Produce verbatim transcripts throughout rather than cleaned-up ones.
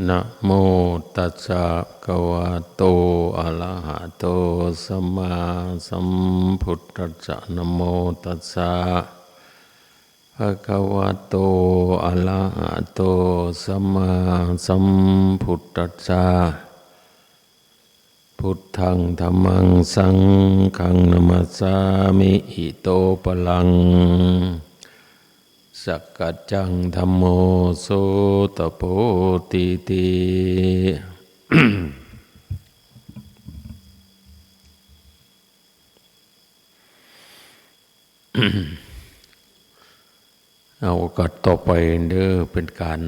นะโมตัสสะภะคะวะโต อะระหะโต สัมมาสัมพุทธัสสะ นะโมตัสสะภะคะวะโต อะระหะโต สัมมาสัมพุทธัสสะ พุทธัง ธัมมัง สังฆัง นะมัสสามิ อิโตปะรัง สักกัจจัง ธัมโม โสตะโพธิติ เอาโอกาสต่อไปเด้อ เป็นการ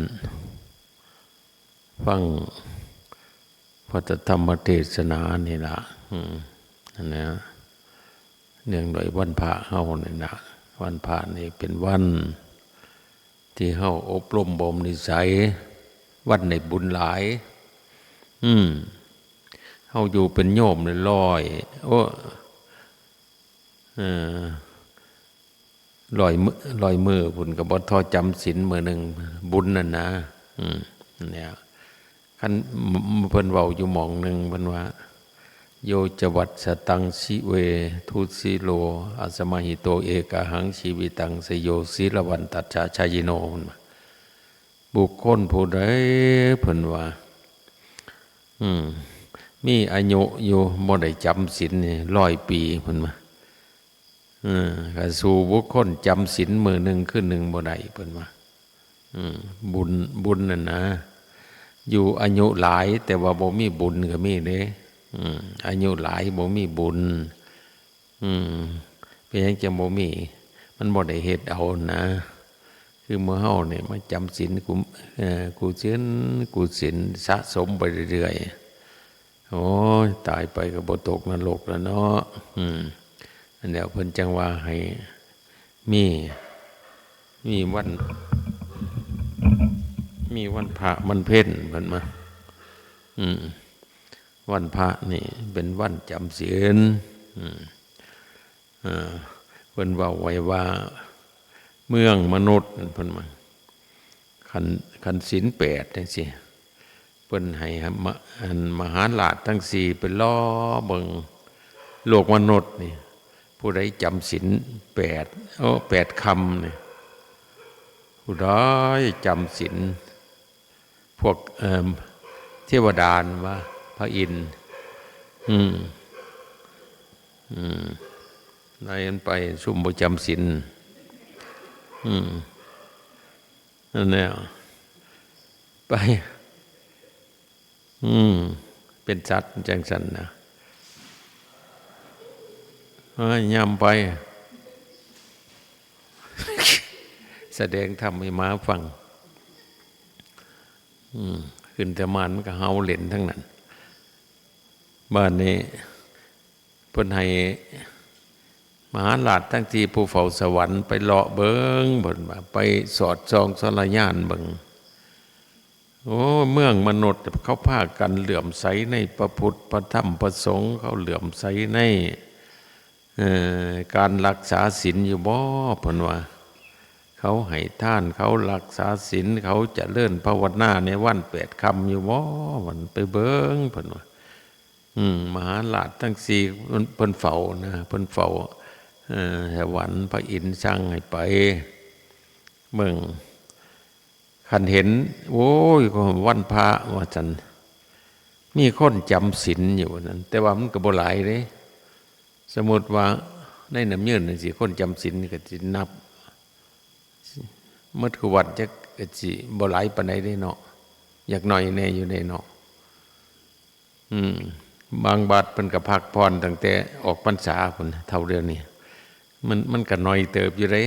ฟังพระธรรมเทศนานี่ละ อืม อันนะ เนื่องด้วยวันพระเฮานี่นะ วันพระนี่เป็นวันที่เฮาอบรมบ่มนิสัย วันในบุญหลาย อืม เฮาอยู่เป็นโยมนี่ร้อย โอ้ เออ ร้อยมื้อ ร้อยมื้อพุ้นก็บ่ท่อจำศีลมื้อหนึ่ง บุญนั่นนะ อืม เนี่ย คัน เพิ่นเว้าอยู่หม่องหนึ่ง เพิ่นว่า โยจะวัสสะตังสิเว ทุสิโล อสมหิโต เอกาหัง ชีวิตัง สโย ศีลวันตัสสะ ชายิโน เพิ่นว่า บุคคลผู้ใด เพิ่นว่า อืม มีอายุอยู่ บ่ได้จำศีลนี่ ร้อยปี เพิ่นว่า เออ ก็สู้บุคคลจำศีลมื้อหนึ่งคืนหนึ่งบ่ได้ เพิ่นว่า อืม บุญ บุญนั่นนะ อยู่อายุหลายแต่ว่าบ่มีบุญก็มีเด้ อืม อายุหลายบ่มีบุญ อืม เป็นหยังจังบ่มี มันบ่ได้เฮ็ดเอานะ คือหมู่เฮานี่มาจำศีล กู เอ่อ กูศีล กูศีล สะสมไปเรื่อยๆ โอ้ย ตายไปก็บ่ตกนรกแล้วเนาะ อืม อันเดียวเพิ่นจังว่าให้มี มีวัน มีวันพระวันเพ็ญ เพิ่นมา อืม วันพระนี่เป็นวันจำศีล อืม เอ่อ เพิ่นเว้าไว้ว่า เมืองมนุษย์ เพิ่นว่า คัน คันศีลแปดจังซี้ เพิ่นให้มะ อันมหาราชทั้งสี่ไปเลาะเบิ่งโลกมนุษย์นี่ ผู้ใดจำศีลแปด โอ้ แปดคำนี่ ผู้ใดจำศีล พวก เอิ่ม เทวดานั่นว่า พระอินทร์ อืม อืม ไล่มันไป ซุมบ่จำศีล อืม นั่นแหละ ไป อืม เป็นสัตว์จังซั่นนะ เอ้ย ย่ำไป แสดงธรรมให้หมาฟัง อืม ขึ้นแต่มานมันก็เห่าเล่นทั้งนั้น บาดนี้ เพิ่นให้มหาราชทั้งสี่ผู้เฝ้าสวรรค์ไปเลาะเบิ่ง เพิ่นว่า ไปสอดส่องสารญาณเบิ่ง โอ้ เมืองมนุษย์เขาพากันเหลื่อมใสในพระพุทธ พระธรรม พระสงฆ์ เขาเหลื่อมใสใน เอ่อ การรักษาศีลอยู่บ่ เพิ่นว่า เขาให้ทาน เขารักษาศีล เขาเจริญภาวนาในวันแปดค่ำอยู่บ่ เพิ่นไปเบิ่ง เพิ่นว่า อืม มหาราชทั้งสี่ เพิ่น เพิ่นเฝ้านะ เพิ่นเฝ้า เอ่อ สวรรค์ พระอินทร์สั่งให้ไปเบิ่ง คันเห็น โอ้ย วันพระ ว่าซั่น มีคนจำศีลอยู่นั่น แต่ว่ามันก็บ่หลายเด้ สมมุติว่าในน้ำเยินจังซี้ คนจำศีลก็สินับ หมดคือวัดจักก็สิบ่หลายปานใดเด้เนาะ อยากน้อยแน่อยู่เด้เนาะ อืม บางวัดเพิ่นก็พักผ่อนตั้งแต่ออกพรรษาพุ้น เท่าเดียวนี้ มัน มันก็น้อยเติบอยู่เด้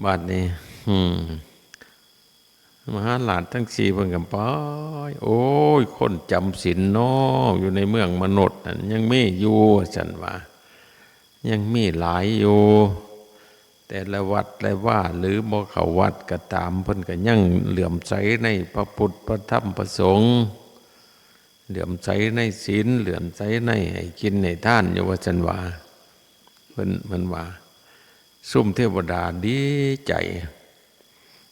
บัดนี้ อืม มหาราชทั้งสี่เพิ่นก็ไป โอ้ย คนจำศีลเนาะ อยู่ในเมืองมนุษย์นั่นยังมีอยู่ ว่าซั่นว่า ยังมีหลายอยู่ แต่ละวัดละวา หรือบ่เข้าวัดก็ตาม เพิ่นก็ยังเหลื่อมใสในพระพุทธ พระธรรม พระสงฆ์ เหลื่อมใสในศีล เหลื่อมใสในให้กินให้ทานอยู่ ว่าซั่นว่า เพิ่น เพิ่นว่า ซุมเทวดาดีใจ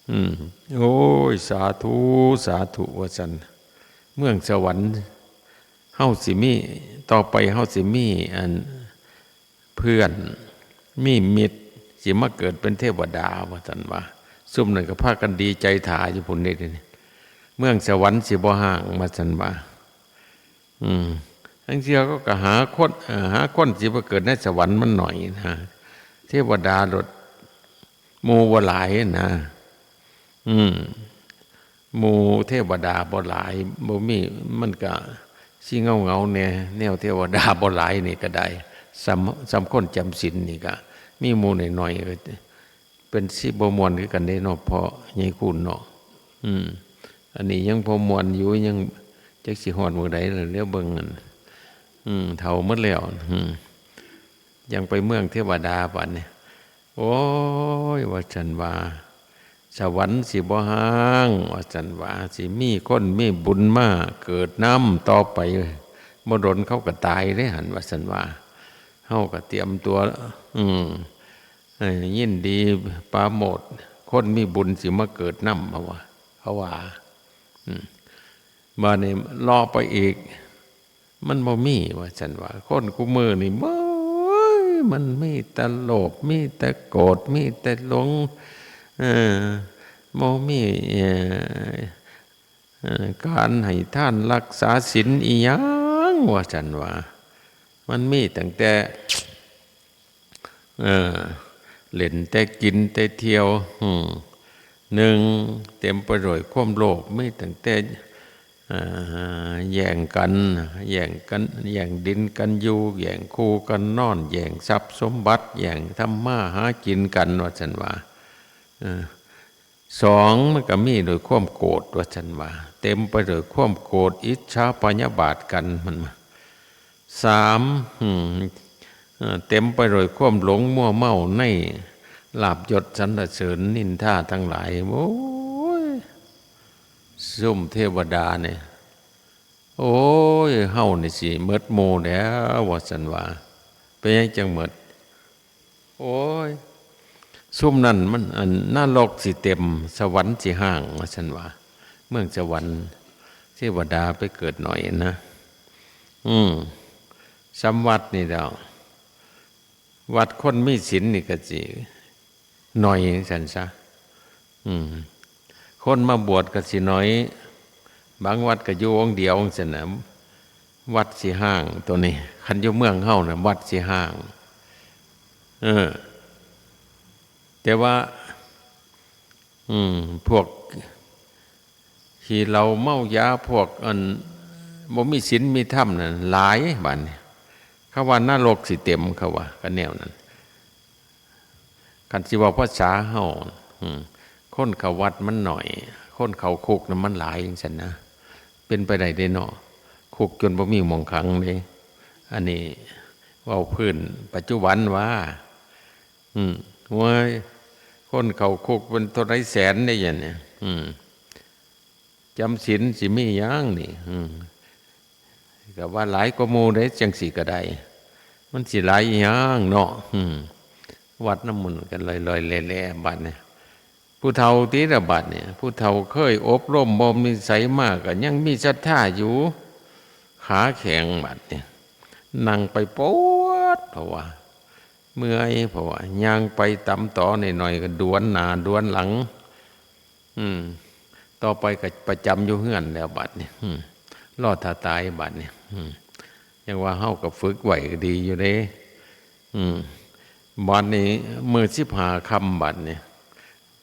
อืม โอ้ย สาธุ สาธุ ว่าซั่น เมืองสวรรค์ เฮาสิมี ต่อไปเฮาสิมีอัน เพื่อน มีมิตร สิมาเกิดเป็นเทวดา ว่าซั่นว่า ซุมนั้นก็พากันดีใจถ่าอยู่พุ้นเด้ เมืองสวรรค์สิบ่ฮ้าง ว่าซั่นว่า อืม ทั้งเทื่อเขาก็หาคน เอ่อ หาคนสิมาเกิดในสวรรค์มันน้อยนะ เทวดาโลด หมู่บ่หลายนะ อืม หมู่เทวดาบ่หลาย บ่มี มันก็สิเหงาๆ แหน่ แนวเทวดาบ่หลายนี่ก็ได้ ส่ำ ส่ำคนจำศีลนี่ก็ มีหมู่น้อยๆ ก็เป็นสิบ่ม่วนคือกันเด้เนาะ พ่อใหญ่คูณเนาะ อืม อันนี้ยังพอม่วนอยู่ ยังจักสิฮอดมื้อใดล่ะ เหลียวเบิ่งนั่น อืม เฒ่าหมดแล้ว อืม ยังไปเมืองเทวดาบัดนี้ โอ้ย ว่าซั่นว่า สวรรค์สิบ่ฮ้าง ว่าซั่นว่า สิมีคนมีบุญมาเกิดนำต่อไป บ่ดนเขาก็ตายเด้หั่น ว่าซั่นว่า เฮาก็เตรียมตัว อืม เอ้ย ยินดีปราโมทย์ คนมีบุญสิมาเกิดนำ เขาว่า เขาว่า อืม บาดนี้เลาะไปอีก มันบ่มี ว่าซั่นว่า คนคุมื้อนี่ เบ้ย มันมีแต่โลภ มีแต่โกรธ มีแต่หลง เออ บ่มี เอ่อ เอ่อ การให้ทานรักษาศีลอิหยัง ว่าซั่นว่า มันมีตั้งแต่ เออ เล่นแต่กินแต่เที่ยว อืม หนึ่ง เต็มไปด้วยความโลภ มีตั้งแต่ เอ่อ แย่งกัน แย่งกัน แย่งดินกันอยู่ แย่งคู่กันนอน แย่งทรัพย์สมบัติ แย่งทำมาหากินกัน ว่าซั่นว่า เออ สอง มันก็มีด้วยความโกรธ ว่าซั่นว่า เต็มไปด้วยความโกรธ อิจฉาพยาบาทกัน มันว่า สาม อืม เอ่อ เต็มไปด้วยความหลงมัวเมาในลาภยศสรรเสริญนินทาทั้งหลาย โอ้ย ซุมเทวดาเนี่ย โอ้ย เฮานี่สิหมดหมู่แล้ว ว่าซั่นว่า เป็นหยังจั่งหมด โอ้ย ซุมนั่นมัน อัน นรกสิเต็ม สวรรค์สิฮ้าง ว่าซั่นว่า เมืองสวรรค์ เทวดาไปเกิดน้อยนะ อืม ส่ำวัดนี่แล้ว วัดคนมีศีลนี่ก็สิน้อยจั่งซั่นซะ อืม คนมาบวชก็สิน้อย บางวัดก็อยู่องค์เดียวจั่งซั่นน่ะ วัดสิฮ้าง ตัวนี้ คันอยู่เมืองเฮาน่ะ วัดสิฮ้าง เออ แต่ว่า อืม พวกขี้เหล้าเมายา พวกอันบ่มีศีลมีธรรมนั่นหลาย บัดนี้ เขาว่านรกสิเต็ม เขาว่า ก็แนวนั้น คันสิเว้าภาษาเฮา อืม คนเข้าวัดมันน้อย คนเข้าคุกน่ะมันหลายจั่งซั่นนะ เป็นไปได้เด้เนาะ คุกจนบ่มีหม่องขังเด้ อันนี้เว้าพื้นปัจจุบันว่า อืม โอ้ย คนเข้าคุกเป็นเท่าใดแสนเด้ อย่างนี้ อืม จำศีลสิมีหยังนี่ อืม ก็ว่าหลายกว่าหมู่เด้ จั่งซี้ก็ได้ มันสิหลายอีหยังเนาะ อืม วัดน้ำมนต์กันลอยๆแหล่ๆ บัดนี้ ผู้เฒ่าติละบัดนี้ ผู้เฒ่าเคยอบรมบ่มนิสัยมาก็ยังมีศรัทธาอยู่ ขาแข็งบัดนี้ นั่งไปปวด เพราะว่า เมื่อย เพราะว่าย่างไปตำตอหน่อยๆ ก็ดวนหน้าดวนหลัง อืม ต่อไปก็ประจำอยู่เฮือนแล้วบัดนี้ อืม รอท่าตายบัดนี้ อืม ยังว่าเฮาก็ฝึกไว้ก็ดีอยู่เด้ อืม บัดนี้มื้อสิบห้าค่ำบัดนี้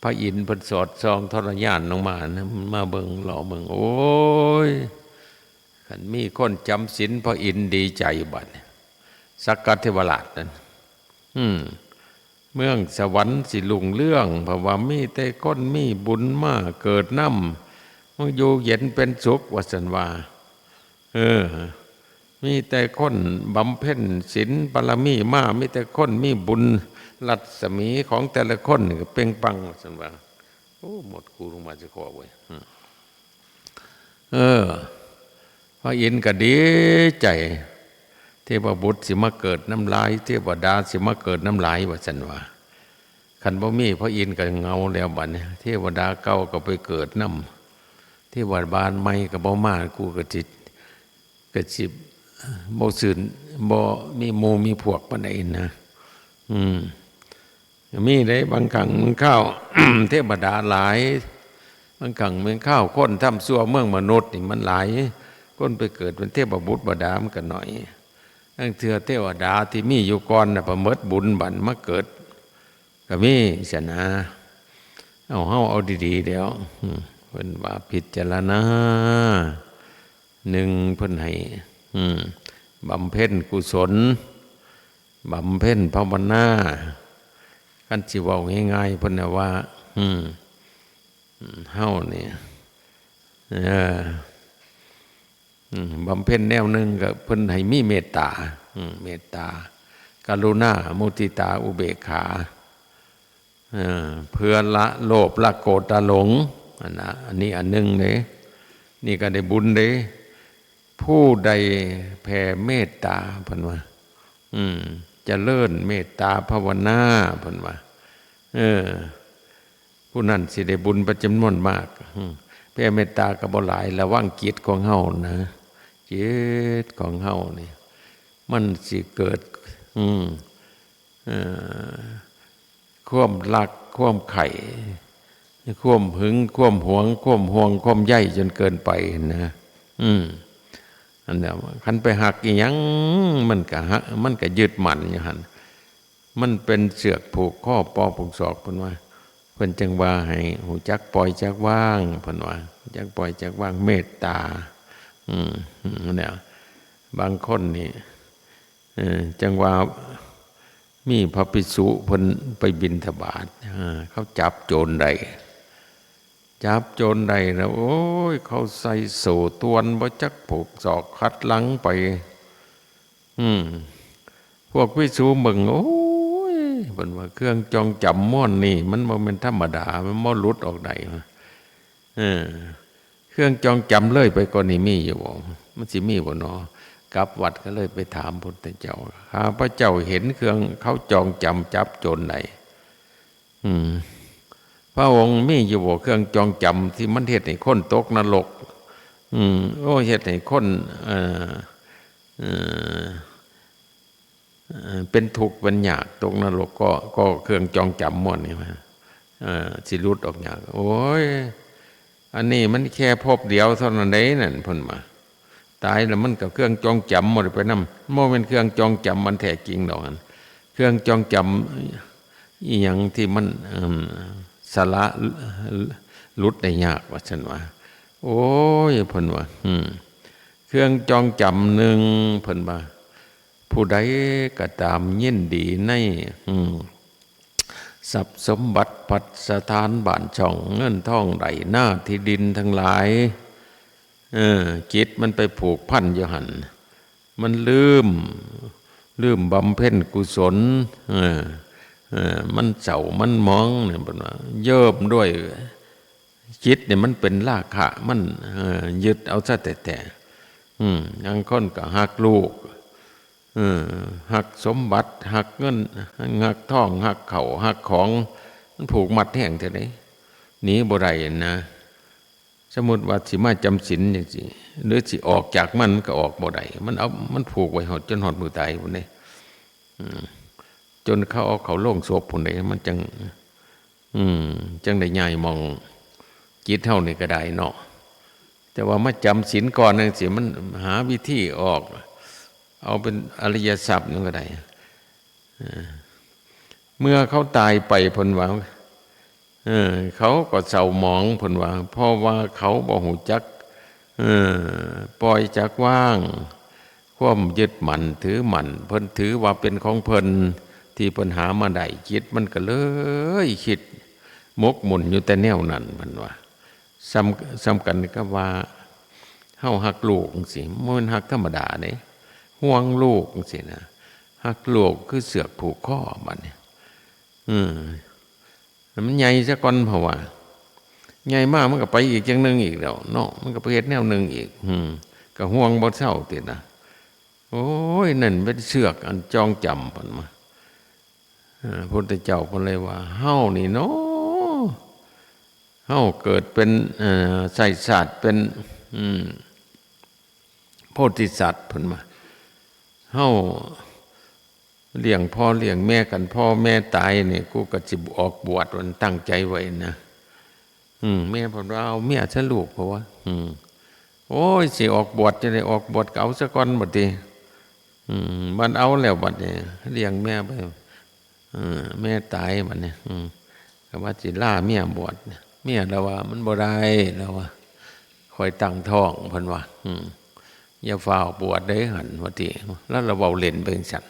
พระอินทร์เพิ่นสอดส่องทรยานลงมานะ มาเบิ่ง เลาะเบิ่ง โอ้ย คันมีคนจำศีล พระอินทร์ดีใจบัดนี้ สักกะเทวราชนั่น อืม เมืองสวรรค์สิรุ่งเรือง เพราะว่ามีแต่คนมีบุญมาเกิดนำ มันอยู่เย็นเป็นสุข ว่าซั่นว่า เออ มีแต่คนบำเพ็ญศีลบารมีมา มีแต่คนมีบุญ รัศมีของแต่ละคนนี่ก็เปล่งปลั่ง ว่าซั่นว่า โอ้ หมดกูลงมาสิขอเว้ย อืม เออ พระอินทร์ก็ดีใจ เทพบุตรสิมาเกิดนำหลาย เทวดาสิมาเกิดนำหลาย ว่าซั่นว่า ค คันบ่มีพระอินทร์ก็เหงาแล้วบัดนี้ เทวดาเก่าก็ไปเกิดนำ เทวดาใหม่ก็บ่มา กูก็สิ ก็สิบ่ซื่น บ่มีหมู่มีพวกปานใดนะ อืม มีเด้ บางครั้งบางคราว เทวดาหลาย บางครั้งบางคราวคนทำชั่วเมืองมนุษย์นี่มันหลาย คนไปเกิดเป็นเทพบุตรบดามันก็น้อย ลางเทื่อเทวดาที่มีอยู่ก่อนน่ะ พอหมดบุญบัดมาเกิด ก็มีซั่นนะ เอา เฮาเอาดีๆ เดี๋ยว อืม เพิ่นว่าพิจารณา หนึ่ง เพิ่นให้ อืม บำเพ็ญกุศล บำเพ็ญภาวนา คันสิเว้าง่ายๆ เพิ่นน่ะว่า อืม เฮานี่ เอ่อ อืม บำเพ็ญแนวหนึ่งก็เพิ่นให้มีเมตตา อืม เมตตา กรุณา มุทิตา อุเบกขา เอ่อ เพื่อละโลภ ละโกรธ ละหลง อันนะ อันนี้อันหนึ่งเด้ นี่ก็ได้บุญเด้ ผู้ใดแผ่เมตตา เพิ่นว่า อืม เจริญเมตตาภาวนา เพิ่นว่า เออ ผู้นั้นสิได้บุญเป็นจำนวนมาก อืม แผ่เมตตาก็บ่หลาย ระวังจิตของเฮานะ จิตของเฮานี่ มันสิเกิด อืม เอ่อ ความรัก ความใคร่ ความหึง ความหวง ความห่วง ความใยจนเกินไปนะ อืม อันเนี้ย คันไปฮักอีหยัง มันก็ฮัก มันก็ยึดมั่นอยู่หั่น มันเป็นเชือกผูกคอปอผูกศอก เพิ่นว่า เพิ่นจั่งว่าให้ฮู้จักปล่อยจักวาง เพิ่นว่า ฮู้จักปล่อยจักวาง เมตตา อืม อืม เนี่ย บางคนนี่ เออ จั่งว่ามีพระภิกษุเพิ่นไปบิณฑบาต อ่า เขาจับโจรได้ จับโจรได้แล้ว โอ้ย เขาใส่โซ่ตรวนบ่จักผูกศอกขัดหลังไป อืม พวกภิกษุเบิ่ง โอ้ย เพิ่นว่าเครื่องจองจำม่วนนี่ มันบ่แม่นธรรมดา มันบ่หลุดออกได้ เออ เครื่องจองจำเลยไปกว่านี้มีอยู่บ่ มันสิมีบ่หนอ กลับวัดก็เลยไปถามพุทธเจ้า ข้าพเจ้าเห็นเครื่องเขาจองจำจับโจรได้ อืม พระองค์มีอยู่บ่เครื่องจองจำที่มันเฮ็ดให้คนตกนรก อืม โอ้ เฮ็ดให้คน เอ่อ เอ่อ เอ่อ เป็นทุกข์เป็นยากตกนรก ก็ ก็เครื่องจองจำม่วนนี่ว่า เอ่อ สิหลุดออกยาก โอ้ย อันนี้มันแค่ภพเดียวเท่านั้นเด้นั่น เพิ่นว่า ตายแล้วมันก็เครื่องจองจำบ่ได้ไปนำ บ่แม่นเครื่องจองจำอันแท้จริงดอกหั่น เครื่องจองจำอีหยังที่มัน เอิ่ม สละ หลุดได้ยาก ว่าซั่นว่า โอ้ย เพิ่นว่า อืม เครื่องจองจำหนึ่ง เพิ่นว่า ผู้ใดก็ตามยินดีใน อืม ทรัพย์สมบัติ พัสถานบ้านช่อง เงินทองไร่นาที่ดินทั้งหลาย เออ จิตมันไปผูกพันอยู่หั่น มันลืม ลืมบำเพ็ญกุศล เออ เออ มันเศร้า มันหมองเนี่ย เพิ่นว่า เยิบด้วย จิตเนี่ยมันเป็นราคะ มัน เออ ยึดเอาซะแท้ๆ อืม บางคนก็ฮักลูก เออ ฮักสมบัติ ฮักเงิน ฮักทอง ฮักข้าว ฮักของ มันผูกมัดแฮงแท้เด้ หนีบ่ได้นะ สมมุติว่าสิมาจำศีลจั่งซี้ หรือสิออกจากมัน มันก็ออกบ่ได้ มันเอา มันผูกไว้ฮอด จนฮอดมื้อตายพุ้นเด้ อืม จนเขาเอาเข้าโลงศพพุ้นเด้ มันจั่ง อืม จั่งได้ย้ายหม่อง จิตเฮานี่ก็ได้เนาะ แต่ว่ามาจำศีลก่อนจั่งซี้ มันหาวิธีออก เอาเป็นอริยทรัพย์นั่นก็ได้ เออ เมื่อเขาตายไปเพิ่นว่า เออ เขาก็เศร้าหมองเพิ่นว่า เพราะว่าเขาบ่ฮู้จัก เออ ปล่อยจักวาง ความยึดมั่นถือมั่น เพิ่นถือว่าเป็นของเพิ่น ที่เพิ่นหามาได้ จิตมันก็เลยคิดหมกมุ่นอยู่แต่แนวนั้น เพิ่นว่า ส่ำ ส่ำกันกับว่า เฮาฮักลูกจั่งซี้ บ่แม่นฮักธรรมดาเด้ ห่วงลูกจั่งซี้นะ ฮักลูกคือเชือกผูกคอบัดนี้ อืม ให้มันใหญ่ซะก่อน เพราะว่า ใหญ่มามันก็ไปอีกอย่างหนึ่งอีกแล้วเนาะ มันก็ไปเฮ็ดแนวหนึ่งอีก อืม ก็ห่วงบ่เซาตินะ โอ้ย นั่นเป็นเชือกอันจองจำ เพิ่นว่า เอ่อพระพุทธเจ้าเพิ่นเลยว่า เฮานี่เนาะ เฮาเกิดเป็น เอ่อ ไสยชาติเป็น อืม โพธิสัตว์ เพิ่นว่า เฮาเลี้ยงพ่อเลี้ยงแม่กัน พ่อแม่ตายนี่ กูก็สิออกบวช มันตั้งใจไว้นะ อืม แม่เพิ่นว่า เอาเมียซะลูก เพราะว่า อืม โอ้ย สิออกบวชจั่งใด๋ ออกบวชก็เอาซะก่อนบัดนี้ อืม บัดเอาแล้วบัดนี้ เลี้ยงแม่ไป เออ แม่ตายบัดนี้ อืม ก็ว่าสิลาเมียบวช เมียลาวว่า มันบ่ได้ ลาวว่า ข้อยตั้งท้อง เพิ่นว่า อืม อย่าฟ้าวบวชเด้หั่น ว่าติ ลาวละเว้าเล่นไปจั่งซั้น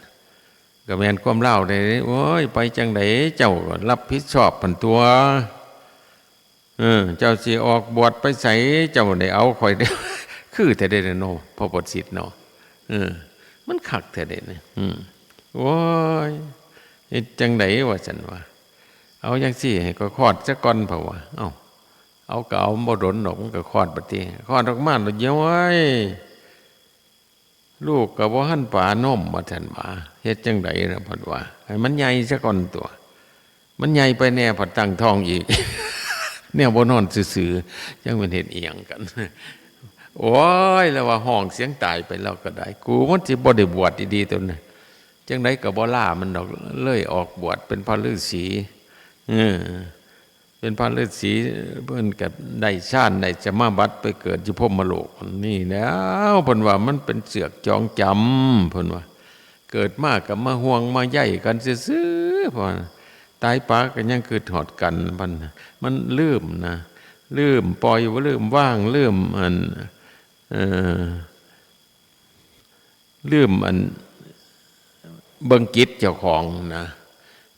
ก็แม่นความลาวเด้ โอ้ย ไปจั่งใด๋ เจ้าก็รับผิดชอบหั่นตั่ว เออ เจ้าสิออกบวชไปไส เจ้าได้เอาข้อยเด้ คือแท้เด้เนาะ พระประสิทธิ์เนาะ เออ มันคักแท้เด้นี่ อืม โอ้ย เฮ็ดจั่งใด๋ ว่าซั่นว่า เอาจั่งซี้ ให้ข้อยคลอดซะก่อน เพิ่นว่า เอ้า เอาก็เอา บ่ดนดอก มันก็คลอดบัดนี้ คลอดออกมาแล้ว โอ้ย ลูกก็บ่ทันปานม ว่าซั่นว่า เฮ็ดจั่งใด๋ล่ะ เพิ่นว่า ให้มันใหญ่ซะก่อนตั่ว มันใหญ่ไปแน่ พัดตั้งท้องอีก แนวบ่นอนซื่อๆ จั่งแม่นเฮ็ดอิหยังกัน โอ้ย ลาวว่าฮ้องเสียงตายไปแล้วก็ได้ กูมันสิบ่ได้บวชดีๆ ตั๊วนี้ จั่งใด๋ก็บ่ลามันดอก เลยออกบวชเป็นพระฤาษี เออ เป็นพระฤาษี เพิ่นก็ได้ฌาน ได้สมาบัติ ไปเกิดอยู่พรหมโลก นี่แล้ว เพิ่นว่ามันเป็นเสือกจองจำ เพิ่นว่า เกิดมาก็มาห่วงมาใยกันซื่อๆ เพิ่นว่า ตายปาก็ยังคิดฮอดกัน มัน มันลืมนะ ลืมปล่อย ลืมวาง ลืมอัน เอ่อ ลืมอัน เบิ่งจิตเจ้าของนะ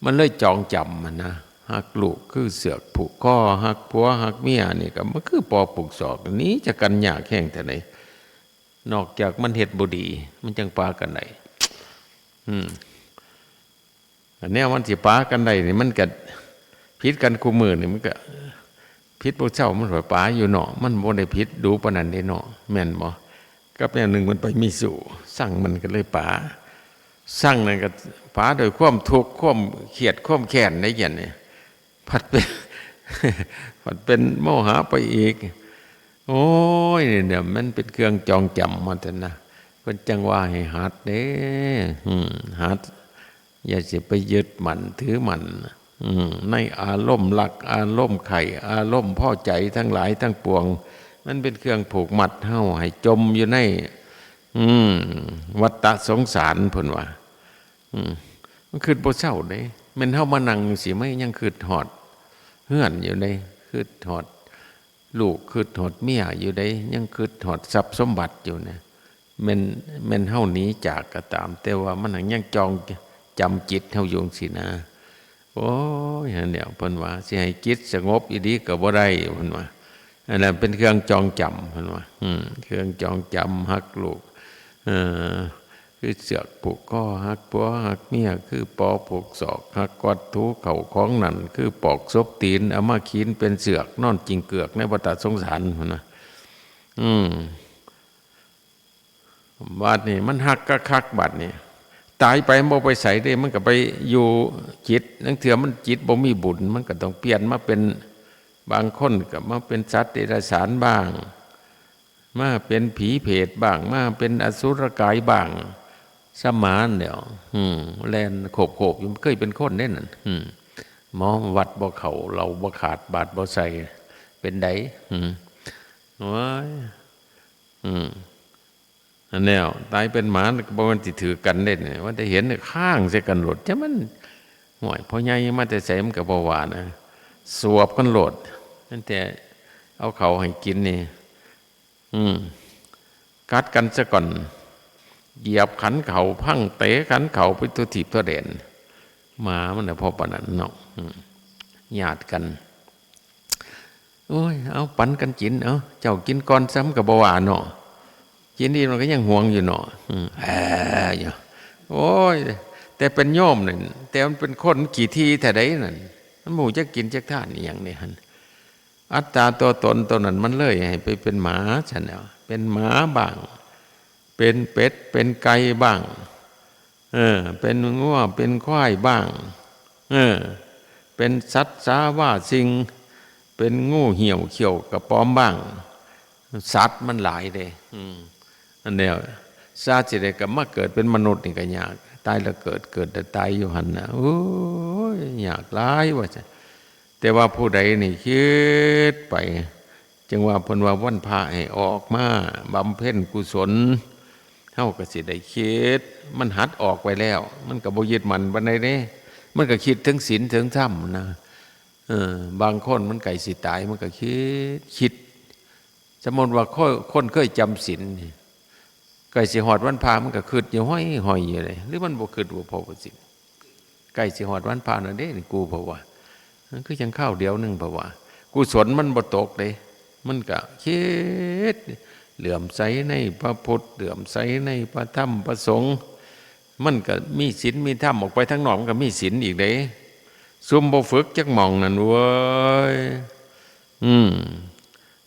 มันเลยจองจำหั้นนะ ฮักลูกคือเสือกผูกคอ ฮักผัวฮักเมียนี่ก็มันคือปอผูกศอก หนีจากกันยากแฮงแท้ใด๋ นอกจากมันเฮ็ดบ่ดี มันจั่งปากันได้ อืม อันแนวมันสิปากันได้นี่ มันก็ผิดกันคู่มื้อนี่ มันก็ผิดผู้เฒ่า มันก็ปาอยู่เนาะ มันบ่ได้ผิดดูปานนั้นเด้เนาะ แม่นบ่ กับแนวหนึ่งมันไปมีชู้ ซังมันก็เลยปา ซังนั่นก็ปาด้วยความทุกข์ ความเครียด ความแค้นได้ เดี๋ยวนี้ ผัดเป็น ผัดเป็นโมหะไปอีก โอ้ย เนี่ย มันเป็นเครื่องจองจำมาแต่นะ เพิ่นจั่งว่าให้หัดเด้ อืม หัด อย่าสิไปยึดมั่นถือมั่น อืม ในอารมณ์รัก อารมณ์ใคร่ อารมณ์พอใจทั้งหลายทั้งปวง มันเป็นเครื่องผูกมัดเฮาให้จมอยู่ใน อืม วัฏฏะสงสาร เพิ่นว่า อืม มันคิดบ่เซาเด้ แม่นเฮามานั่งจั่งซี้ มันยังคิดฮอดเฮือนอยู่เด้ คิดฮอดลูก คิดฮอดเมียอยู่เด้ ยังคิดฮอดทรัพย์สมบัติอยู่นะ แม่น แม่นเฮาหนีจากก็ตาม แต่ว่ามันหั้นยังจองจำจิตเฮาอยู่จั่งซี้นะ โอ้ย อันเนี้ย เพิ่นว่า สิให้จิตสงบอีหลีก็บ่ได้ เพิ่นว่า อันนั้นเป็นเครื่องจองจำ เพิ่นว่า อืม เครื่องจองจำ ฮักลูก เอ่อ คือเสือกผูกคอ ฮักผัวฮักเมีย คือปอผูกศอก ฮักกอดถูเข้าของนั่น คือปอกซบตีน เอามาขีนเป็นเสือก นอนจิ่งเกือกในวัฏฏะสงสาร เพิ่นว่า อืม บาดนี้มันฮักคักๆ บาดนี้ ตายไปมันบ่ไปไสเด้ มันก็ไปอยู่จิต ลางเทื่อมันจิตบ่มีบุญ มันก็ต้องเปลี่ยนมาเป็น บางคนก็มาเป็นสัตว์เดรัจฉานบ้าง มาเป็นผีเปรตบ้าง มาเป็นอสุรกายบ้าง สมานแล้ว อืม แล่นโขบๆ อยู่ เคยเป็นคนเด้นั่น อืม หมอวัดบ่เข้า เหล้าบ่ขาด บาตรบ่ใส่ เป็นใด อืม โอ้ย อืม อันแนวตายเป็นหมาก็บ่แม่นสิถือกันเด้เนี่ย ว่าแต่เห็นเนี่ยค้างใส่กันโลด จะมัน ห่วย พ่อใหญ่มาแต่ไสมันก็บ่ว่านะ สวบกันโลด ตั้งแต่เอาเข้าให้กินนี่ อืม กัดกันซะก่อน เหยียบขันเข้า พังเตะขันเข้าไปทั่วทีปทั่วแดน หมามันน่ะพอปานนั้นเนาะ อืม ญาติกัน โอ้ย เอาปันกันกิน เอา เจ้ากินก่อนซ้ำก็บ่ว่าเนาะ กินอีกมันก็ยังหวงอยู่เนาะ อืม แอะอยู่ โอ้ย แต่เป็นโยมนั่น แต่มันเป็นคนขี้ถี่แท้ใดนั่น มันบ่ฮู้จักกินจักทานอีหยังนี่หั่น อัตตาตัวตนตัวนั้นมันเลยให้ไปเป็นหมาซั่นแหล้ว เป็นหมาบ้าง เป็นเป็ด เป็นไก่บ้าง เออ เป็นงัว เป็นควายบ้าง เออ เป็นสัตว์สาว่าสิ่ง เป็นงูเหี่ยวเขี้ยวกระป๋อมบ้าง สัตว์มันหลายเด้ อืม อันเนี้ย ซาสิได้กลับมาเกิดเป็นมนุษย์นี่ก็ยาก ตายแล้วเกิด เกิดแล้วตายอยู่หั่นน่ะ โอ้ย ยากหลายว่าซั่น แต่ว่าผู้ใดนี่คิดไป จั่งว่าเพิ่นว่าวันพระให้ออกมาบำเพ็ญกุศล เฮาก็สิได้คิด มันหัดออกไปแล้ว มันก็บ่ยึดมั่นปานใดเด้ มันก็คิดถึงศีลถึงธรรมนะ เออ บางคนมันใกล้สิตาย มันก็คิด คิด สมมุติว่าคน คนเคยจำศีลนี่ ใกล้สิฮอดวันพระมันก็คิดอยู่ห้อยๆอยู่เลย หรือมันบ่คิดว่าพอว่าสิ ใกล้สิฮอดวันพระนั่นเด้ นี่กูเพราะว่า มันคือจั่งคราวเดียวหนึ่งเพราะว่า กุศลมันบ่ตกเด้ มันก็คิด เหลื่อมใสในพระพุทธ เหลื่อมใสในพระธรรมพระสงฆ์ มันก็มีศีลมีธรรม ออกไปทางนอกมันก็มีศีลอีกเด้ ซุมบ่ฝึกจักหม่องนั่นเว้ย อืม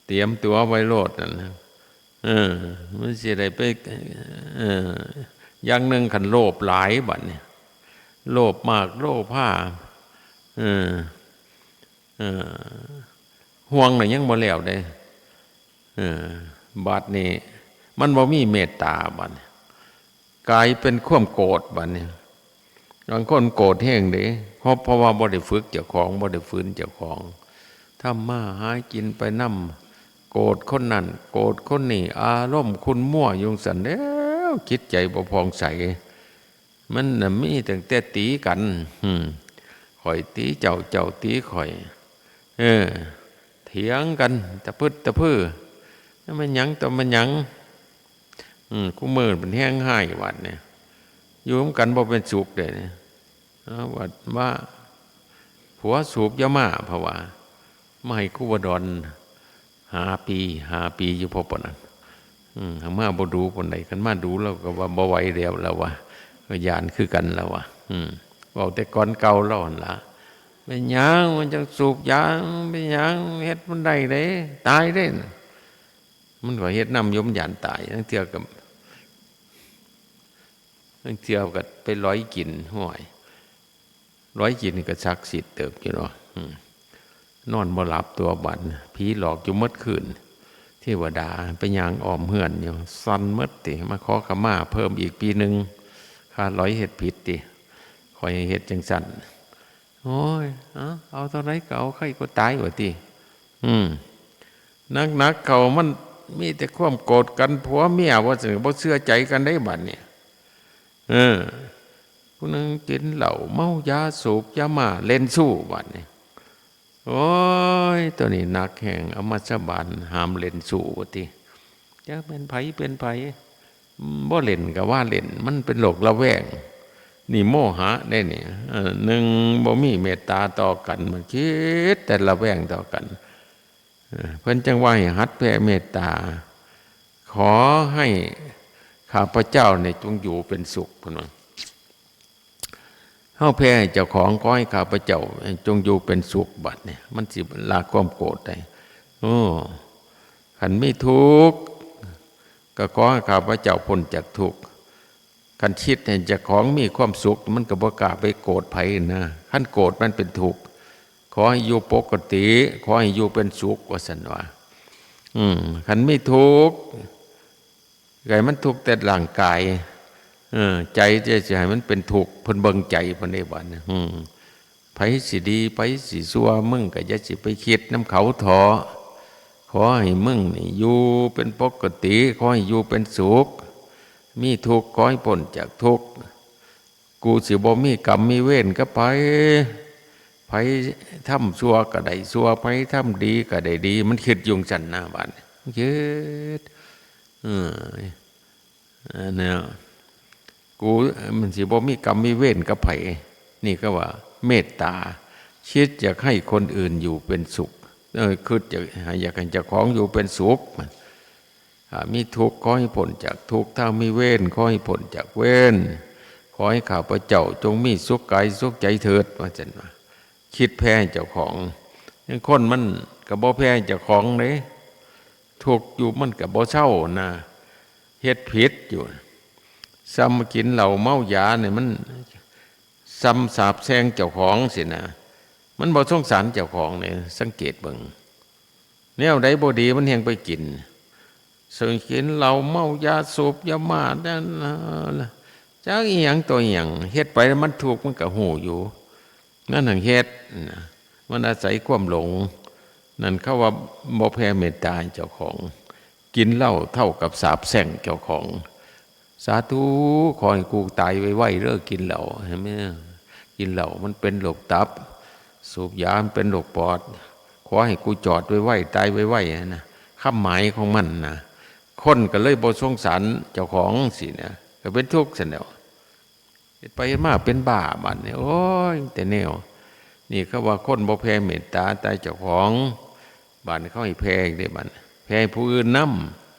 เตรียมตัวไว้โลดนั่นนะ เออ มันสิได้ไป เออ อย่างหนึ่งคันโลภหลายบัดนี้ โลภมาก โลภา เออ เออ ห่วงน่ะยังบ่แล้วเด้ เออ บัดนี้ มันบ่มีเมตตาบัดนี้ กลายเป็นความโกรธบัดนี้ บางคนโกรธแฮงเด้ เพราะ เพราะว่าบ่ได้ฝึกเจ้าของ บ่ได้ฝืนเจ้าของ ทำมาหากินไปนำ โกรธคนนั้น โกรธคนนี้ อารมณ์ขุ่นมัวอยู่จั่งซั้นแล้ว จิตใจบ่ผ่องใส มันน่ะมีตั้งแต่ตีกัน อืม ข้อยตีเจ้า เจ้าตีข้อย เออ เถียงกัน ตะพึดตะพือ มันหยังต่อมันหยัง อืม คู่มื้อมันแฮงฮ้ายบัดเนี่ย อยู่นำกันบ่เป็นสุขเด้เนี่ย เอาบัดว่า ผัวสูบยาม่า เพราะว่า มาให้ครูบาดอน ห้าปี ห้าปีอยู่พอปานนั้น อืม หากมาบ่ดู๋ปานใด คันมาดู๋ลาวก็ว่าบ่ไหวแล้ว ลาวว่า ก็ย้านคือกัน ลาวว่า อืม เว้าแต่ก่อนเก่าลาวหั่นล่ะ เป็นหยังมันจั่งสูบยา เป็นหยังเฮ็ดมันได้เด้ ตายเด้ มันก็เฮ็ดนำอยู่ มันย้านตาย ลางเทื่อก็ ลางเทื่อก็ไปหลอยกิน ห้วย หลอยกินนี่ก็ศักดิ์สิทธิ์เติบอยู่เนาะ อืม นอนบ่หลับตัวบัด ผีหลอกอยู่หมดคืน เทวดาไปย่างอ้อมเฮือนอยู่ สั่นหมดติ มาขอขมาเพิ่มอีกปีหนึ่ง ข้าหลอยเฮ็ดผิดติ ข้อยเฮ็ดจั่งซั้น โอ้ย เอา เอาเท่าใดก็เอา ใครก็ตายว่าติ อืม หนักๆเข้ามันมีแต่ความโกรธกัน ผัวเมียว่าซั่น บ่เชื่อใจกันได้บัดนี้ เออ ผู้หนึ่งกินเหล้าเมายาสูบยาม่า เล่นชู้บัดนี้ โอ้ย ตัวนี้หนักแฮง เอามาสาบานห้ามเล่นชู้ว่าติ จักแม่นไผเป็นไผ บ่เล่นก็ว่าเล่น มันเป็นโรคระแวง นี่โมหะเด้นี่ เออ หนึ่ง บ่มีเมตตาต่อกัน มันคิดแต่ระแวงต่อกัน เออ เพิ่นจั่งว่าให้หัดแผ่เมตตา ขอให้ข้าพเจ้าเนี่ยจงอยู่เป็นสุข เพิ่นว่า เฮาแผ่ให้เจ้าของ ขอให้ข้าพเจ้าจงอยู่เป็นสุข บัดเนี่ย มันสิละความโกรธได้ โอ้ คันมีทุกข์ ก็ขอให้ข้าพเจ้าพ้นจากทุกข์ คันคิดให้เจ้าของมีความสุข มันก็บ่กล้าไปโกรธไผนะ คันโกรธมันเป็นทุกข์ ขอให้อยู่ปกติ ขอให้อยู่เป็นสุข ว่าซั่นว่า อืม คันมีทุกข์ ให้มันทุกข์แต่ร่างกาย เออ ใจจะสิให้มันเป็นทุกข์ เพิ่นเบิ่งใจเพิ่นได้บัดนี้ อืม ไผสิดี ไผสิชั่ว มึงก็อย่าสิไปคิดนำเขาเถาะ ขอให้มึงนี่อยู่เป็นปกติ ขอให้อยู่เป็นสุข มีทุกข์ขอให้พ้นจากทุกข์ กูสิบ่มีกรรมมีเวรกับไผ ไผทำชั่วก็ได้ชั่ว ไผทำดีก็ได้ดี มันคิดอยู่จั่งซั้นนะบัดนี้ มันคิด เออ อันเนี้ย กู มันสิบ่มีกรรมมีเวรกับไผ นี่ก็ว่าเมตตา คิดอยากให้คนอื่นอยู่เป็นสุข เออ คิดอยากให้ อยากให้เจ้าของอยู่เป็นสุข อ่า มีทุกข์ขอให้พ้นจากทุกข์ ถ้ามีเวรขอให้พ้นจากเวร ขอให้ข้าพเจ้าจงมีสุขกายสุขใจเถิด ว่าซั่นว่า คิดแผ่เจ้าของ อย่างคนมันก็บ่แผ่เจ้าของเด้ ทุกข์อยู่มันก็บ่เซานะ เฮ็ดผิดอยู่ ซ้ำมากินเหล้าเมายาเนี่ยมัน จำสาปแช่งเจ้าของสินะ มันบ่สงสารเจ้าของเนี่ย สังเกตเบิ่ง แนวใดบ่ดีมันแฮงไปกิน ซึ่งกินเหล้าเมายาสูบยามานั่นนะ จักอีหยังตัวอีหยัง เฮ็ดไปแล้วมันทุกข์มันก็ฮู้อยู่ นั่นหั้นเฮ็ดนะ มันอาศัยความหลง นั่นเขาว่าบ่แผ่เมตตาให้เจ้าของ กินเหล้าเท่ากับสาปแช่งเจ้าของ สาธุ ขอให้กูตายไวๆเด้อ กินเหล้า เห็นไหม กินเหล้ามันเป็นโรคตับ สูบยามันเป็นโรคปอด ขอให้กูจอดไวๆ ตายไวๆ นะ ความหมายของมันนะ คนก็เลยบ่สงสารเจ้าของสินะ ก็เป็นทุกข์ซั่นแหล้ว เฮ็ดไปเฮ็ดมาเป็นบ้าบัดนี้ โอ้ย แต่แนว นี่เขาว่าคนบ่แผ่เมตตาต่อเจ้าของ บัดนี้เขาให้แผ่อีกเด้บัดนี้ แผ่ให้ผู้อื่นน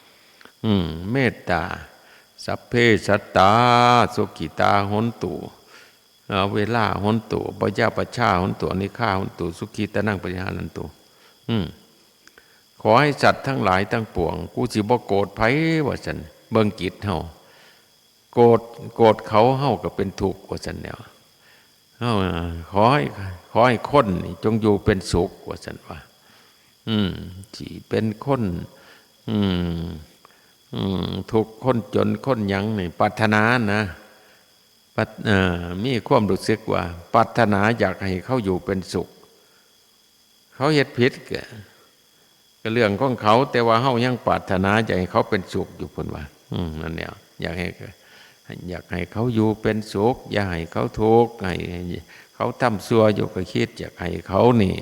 ำ อืม เมตตา สัพเพสัตตา สุขิตา หนตุ อเวลา หนตุ อพยาปัชชา หนตุ อนิฆา หนตุ สุขีตานัง ปริหารันตุ อืม ขอให้สัตว์ทั้งหลายทั้งปวง กูสิบ่โกรธไผ ว่าซั่น เบิ่งจิตเฮา โกรธ โกรธเขา เฮาก็เป็นทุกข์ ว่าซั่นแหล้ว เฮา ขอให้ ขอให้คนนี่จงอยู่เป็นสุข ว่าซั่นว่า อืม สิเป็นคน อืม อืม ทุกข์ คนจน คนหยังนี่ ปรารถนานะ ปราร- เอ่อ มีความรู้สึกว่า ปรารถนาอยากให้เขาอยู่เป็นสุข เขาเฮ็ดผิดก็ ก็เรื่องของเขา แต่ว่าเฮายังปรารถนาอยากให้เขาเป็นสุขอยู่ เพิ่นว่า อืม นั่นแหละ อยากให้ อยากให้เขาอยู่เป็นสุข อย่าให้เขาทุกข์ ให้เขาทำชั่วอยู่ ก็คิดอยากให้เขานี่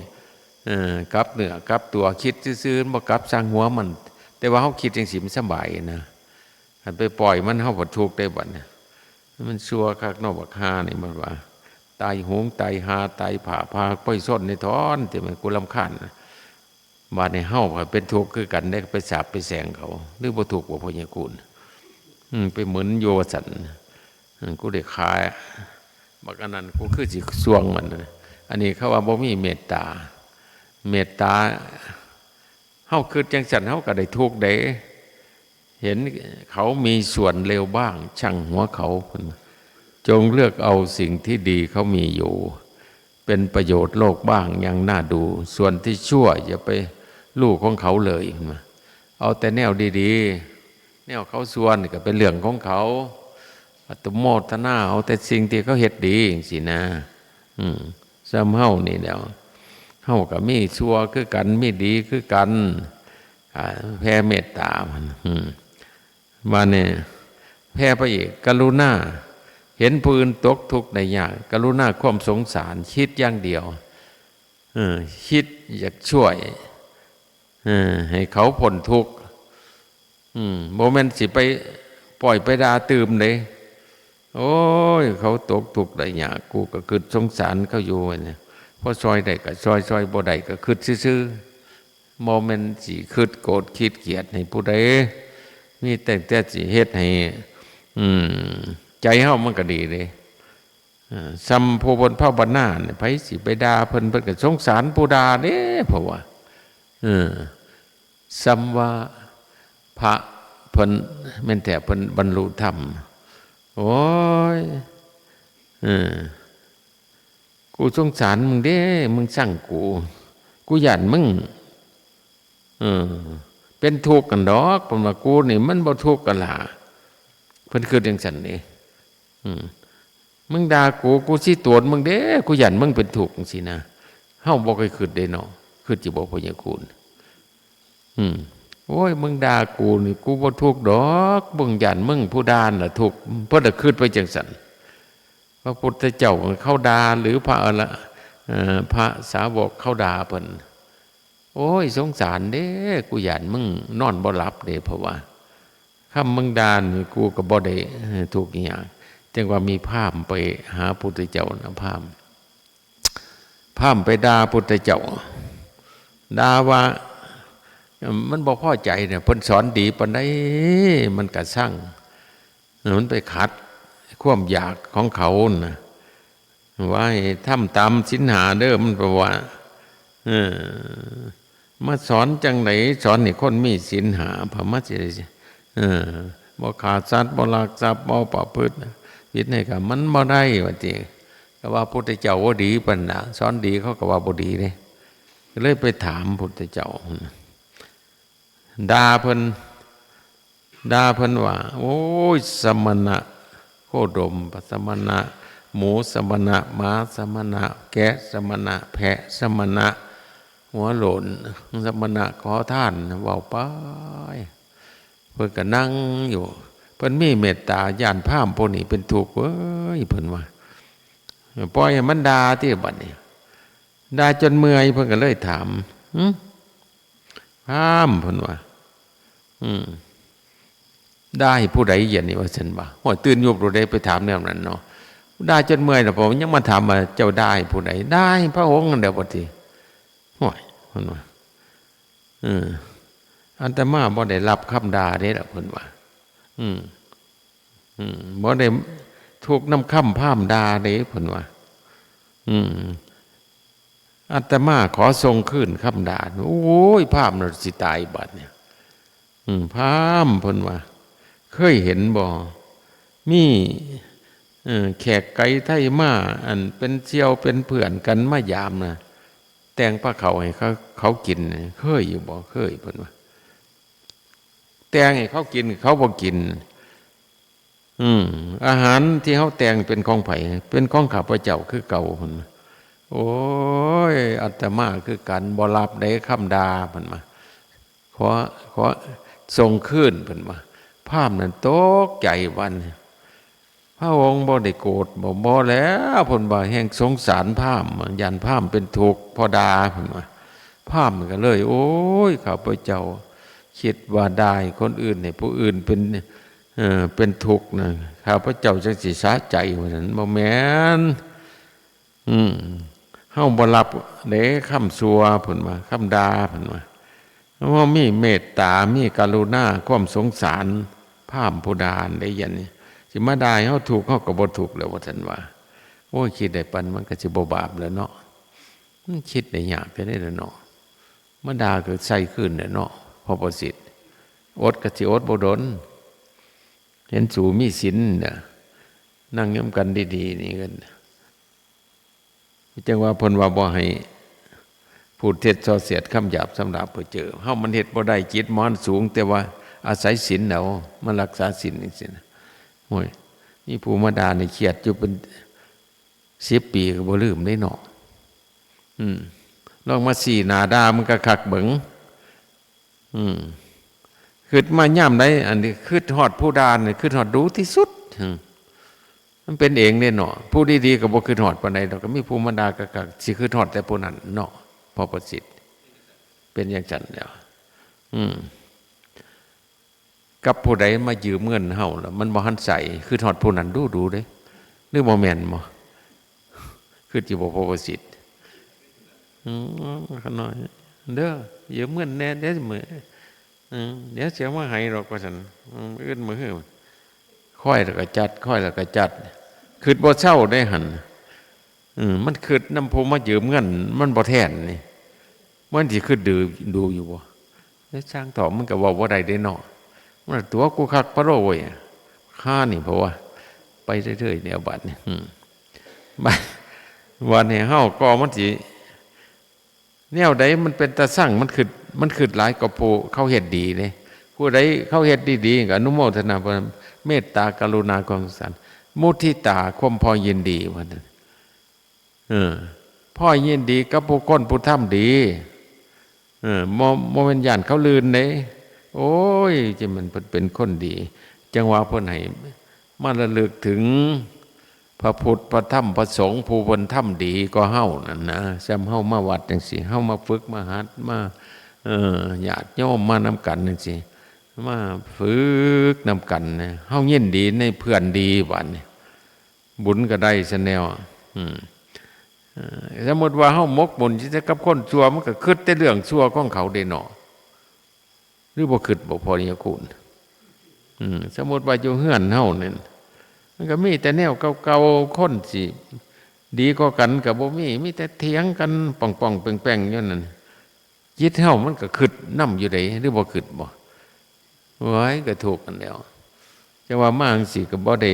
เอ่อ กลับเนื้อกลับตัว คิดซื่อๆ มันบ่กลับ ซ่างหัวมัน แต่ว่าเฮาคิดจั่งซี้มันสบายนะ คันไปปล่อยมัน เฮาก็ทุกข์ได้บัดนี้ มันชั่วคักเนาะ บักห่านี่ มันว่า ตายโหง ตายห่า ตายผ้า พาไปซ่อนในถอน ที่มัน กูรำคาญ บาดนี้เฮาก็เป็นทุกข์คือกันเด้ ไปสาปไปแช่งเขา หรือบ่ทุกข์บ่ พ่อใหญ่คูณ อืม ไปหมึนอยู่ว่าซั่น อืม กูได้ขาย บักอันนั้น กูคือสิส่วงมัน อันนี้เขาว่าบ่มีเมตตา เมตตา เฮาคิดจั่งซั่น เฮาก็ได้ทุกข์เด้ เห็นเขามีส่วนเลวบ้าง ช่างหัวเขา เพิ่นว่า จงเลือกเอาสิ่งที่ดีเขามีอยู่ เป็นประโยชน์โลกบ้างยังน่าดู ส่วนที่ชั่วอย่าไปลู่ของเขาเลย เพิ่นว่า เอาแต่แนวดีๆ แนวเขาชั่วนี่ก็เป็นเรื่องของเขา อนุโมทนาเอาแต่สิ่งที่เขาเฮ็ดดีจั่งซี้นะ อืม ส่ำเฮานี่แหล้ว เฮาก็มีชั่วคือกัน มีดีคือกัน อ่า แผ่เมตตามัน อืม บาดนี้ แผ่ไปอีก กรุณา เห็นผู้อื่นตกทุกข์ได้ยาก กรุณา ความสงสาร คิดอย่างเดียว เออ คิดอยากช่วย เออ ให้เขาพ้นทุกข์ อืม บ่แม่นสิไปปล่อยไปด่าตื่มเด้ โอ้ย เขาตกทุกข์ได้ยาก กูก็คิดสงสารเขาอยู่เนี่ย พอซ่อยได้ก็ซ่อย ซ่อยบ่ได้ก็คิดซื่อๆ บ่แม่นสิคิดโกรธคิดเกลียดให้ผู้ใด มีแต่ แต่สิเฮ็ดให้ อืม ใจเฮามันก็ดีเด้ เอ่อ ส่ำผู้เพิ่นภาวนาเนี่ย ไผสิไปด่าเพิ่น เพิ่นก็สงสารผู้ด่าเด้ เพราะว่า เออ ส่ำว่าพระเพิ่นแม่นแท้ เพิ่นบรรลุธรรม โอ้ย เออ กูสงสารมึงเด้ มึงซังกู กูย้านมึง เออ เป็นทุกข์กันดอก เพิ่นว่า กูนี่มันบ่ทุกข์กันล่ะ เพิ่นคิดจั่งซั่นเด้ อืม มึงด่ากู กูสิโตนมึงเด้ กูย้านมึงเป็นทุกข์จั่งซี้นะ เฮาบ่ค่อยคิดเด้เนาะ คิดอยู่บ่ พ่อใหญ่คูณ อืม โอ้ย มึงด่ากูนี่ กูบ่ทุกข์ดอก มึงย้านมึงผู้ด่าน่ะทุกข์ เพิ่นน่ะคิดไปจั่งซั่น พระพุทธเจ้าเขาด่า หรือพระอร- เอ่อ พระสาวกเขาด่าเพิ่น โอ้ย สงสารเด้ กูย้านมึงนอนบ่หลับเด้ เพราะว่า คำมึงด่านี่ กูก็บ่ได้ เอ่อ ทุกข์อีหยัง จั่งว่ามีพราหมณ์ไปหาพุทธเจ้านะ พราหมณ์ พราหมณ์ไปด่าพุทธเจ้า ด่าว่า เอิ่ม มันบ่พอใจเนี่ย เพิ่นสอนดีปานใด มันก็ซัง มันไปขัดความอยากของเขานะ ว่าให้ทำตามศีลห้าเด้อ มันไปว่า เออ มาสอนจั่งใด สอนให้คนมีศีลห้า พระมาสิได้ เออ บ่ฆ่าสัตว์ บ่ลักทรัพย์ บ่ประพฤติผิดในกาม มันบ่ได้ว่าติ ก็ว่าพุทธเจ้าบ่ดีปานน่ะ สอนดีเขาก็ว่าบ่ดีเด้ ก็เลยไปถามพุทธเจ้า ด่าเพิ่น ด่าเพิ่นว่า โอ้ย สมณะโคดม สมณะหมู สมณะหมา สมณะแกะ สมณะแพะ สมณะหัวโล้น สมณะขอทาน เว้าไป เพิ่นก็นั่งอยู่ เพิ่นมีเมตตา ย้านพราหมณ์พวกนี้เป็นทุกข์เว้ย เพิ่นว่า ปล่อยให้มันด่าติบัดนี้ ด่าจนเมื่อย เพิ่นก็เลยถาม หึ พราหมณ์ เพิ่นว่า อืม ด่าให้ผู้ใดเดี๋ยวนี้ ว่าซั่นบ่า โอ้ย ตื่นยุบโลดเด้ ไปถามแนวนั้นเนาะ ด่าจนเมื่อยแล้ว พอยังมาถามว่า เจ้าด่าให้ผู้ใด ด่าให้พระองค์นั่นแหละ บัดนี้ โอ้ย เพิ่นว่า เออ อาตมาบ่ได้รับคำด่าเด้ล่ะ เพิ่นว่า อืม อืม บ่ได้ทุกข์นำคำพราหมณ์ด่าเด้ เพิ่นว่า อืม อาตมาขอส่งคืนคำด่า โอ้ย พราหมณ์น่ะสิตายบัดเนี่ย อืม พราหมณ์ เพิ่นว่า เคยเห็นบ่ มี เอ่อ แขกไกลไทมา อันเป็นเสี่ยวเป็นเพื่อนกันมายามนะ แต่งพาข้าวให้เขา เขากิน เคยอยู่บ่ เคย เพิ่นว่า แต่งให้เขากิน เขาบ่กิน อืม อาหารที่เขาแต่งเป็นของไผ เป็นของข้าพเจ้าคือเก่า เพิ่นว่า โอ้ย อาตมาคือกัน บ่รับเด้คำด่า เพิ่นว่า ขอ ขอส่งคืน เพิ่นว่า พราหมณ์นั่นตกใจบัดนี้ พระองค์บ่ได้โกรธบ่ บ่แล้ว เพิ่นว่า แฮ่งสงสารพราหมณ์ ย้านพราหมณ์เป็นทุกข์เพราะด่า เพิ่นว่า พราหมณ์ก็เลย โอ้ย ข้าพเจ้าคิดว่าด่าให้คนอื่น ให้ผู้อื่นเป็น เอ่อ เป็นทุกข์นะ ข้าพเจ้าจั่งสิสาใจ ว่าซั่น บ่แม่น อืม เฮาบ่รับเด้คำชั่ว เพิ่นว่า คำด่า เพิ่นว่า เฮามีเมตตา มีกรุณา ความสงสารพราหมณ์ผู้ด่าเด้ อย่างนี้ สิมาด่าให้เฮาทุกข์ เฮาก็บ่ทุกข์แล้ว ว่าซั่นว่า โอ้ย คิดได้ปานมันก็สิบ่บาปแล้วเนาะ มันคิดได้ยากแท้เด้ล่ะเนาะ มาด่าก็ใส่คืนแหละเนาะ พระประสิทธิ์ อดก็สิอดบ่ดน เห็นสูมีศีลน่ะ นั่งนำกันดีๆ นี่ก็ จั่งว่าเพิ่นว่าบ่ให้พูดเท็จส่อเสียดคำหยาบสำหรับผู้เจอ เฮามันเฮ็ดบ่ได้ จิตมันสูง แต่ว่าอาศัยศีลเอา มารักษาศีลจั่งซี้นะ โอ้ย มีผู้มาด่านี่เครียดอยู่เป็นสิบปีก็บ่ลืมเด้เนาะ อืม ลองมาซี้หน้าด่ามันคักๆ เบิ่ง อืม คิดมายามใด อันนี้คิดฮอดผู้ด่านี่ คิดฮอดดูที่สุด อืม มันเป็นเองเด้เนาะ ผู้ดีๆ ก็บ่คิดฮอดปานใดดอก ก็มีผู้มาด่าคักๆ สิคิดฮอดแต่ผู้นั้นเนาะ พระประสิทธิ์ เป็นจั่งซั้นแหล้ว อืม กับผู้ใดมายืมเงินเฮาแล้ว มันบ่ทันใช้ คิดฮอดผู้นั้นดูๆ เด้ หรือบ่แม่นบ่ คิดอยู่บ่ พระประสิทธิ์ อืม ขะน้อย เด้อ ยืมเงินแหน่เด้อมื้อ อืม เดี๋ยวสิเอามาให้ดอก ว่าซั่น อืม มื้ออื่นมื้อฮื้อ ค่อยแล้วก็จัด ค่อยแล้วก็จัด คิดบ่เซาเด้หั่น อืม มันคิดนำผู้มายืมเงิน มันบ่แทนนี่ มันสิคิดดู ดูอยู่บ่ แล้วช่างเถาะ มันก็เว้าบ่ได้เด้เนาะ มันตั๋วกูคักพะโล้เว้ย ค่านี่ เพราะว่า ไปเรื่อยๆ เนี่ย บัดนี้ อืม บัด บัดนี้เฮาก็มันสิ แนวใดมันเป็นตาซัง มันคิด มันคิดหลายกว่าผู้เขาเฮ็ดดีเด้ ผู้ใดเขาเฮ็ดดีๆ ก็อนุโมทนา เมตตากรุณาความสงสาร มุทิตา ความพอยินดี ว่าซั่น เออ พอยินดีกับผู้คนผู้ทำดี เออ บ่ บ่แม่นย้านเขาลื่นเด้ โอ้ย จั่งมันเพิ่นเป็นคนดี จั่งว่าเพิ่นให้มาระลึกถึงพระพุทธ พระธรรม พระสงฆ์ ผู้เพิ่นทำดีกว่าเฮานั่นนะ ซ่ำเฮามาวัดจั่งซี้ เฮามาฝึก มาหัด มา เออ ญาติโยมมานำกันจั่งซี้ มาฝึกนำกันนะ เฮายินดีในเพื่อนดีบัดนี้ บุญก็ได้ซะแนว อืม เอ่อ สมมุติว่าเฮาหมกมุ่นอยู่แต่กับคนชั่ว มันก็คิดแต่เรื่องชั่วของเขาเด้เนาะ หรือบ่คิดบ่ พ่อใหญ่คูณ อืม สมมุติว่าอยู่เฮือนเฮานี่ มันก็มีแต่แนวเก่าๆ คนสิดีกว่ากันก็บ่มี มีแต่เถียงกันป่องๆ แป้งๆ อยู่นั่น จิตเฮามันก็คิดนำอยู่เด้ หรือบ่คิดบ่ โอ้ย ก็ทุกข์กันแล้ว จั่งว่ามาจั่งซี้ก็บ่ได้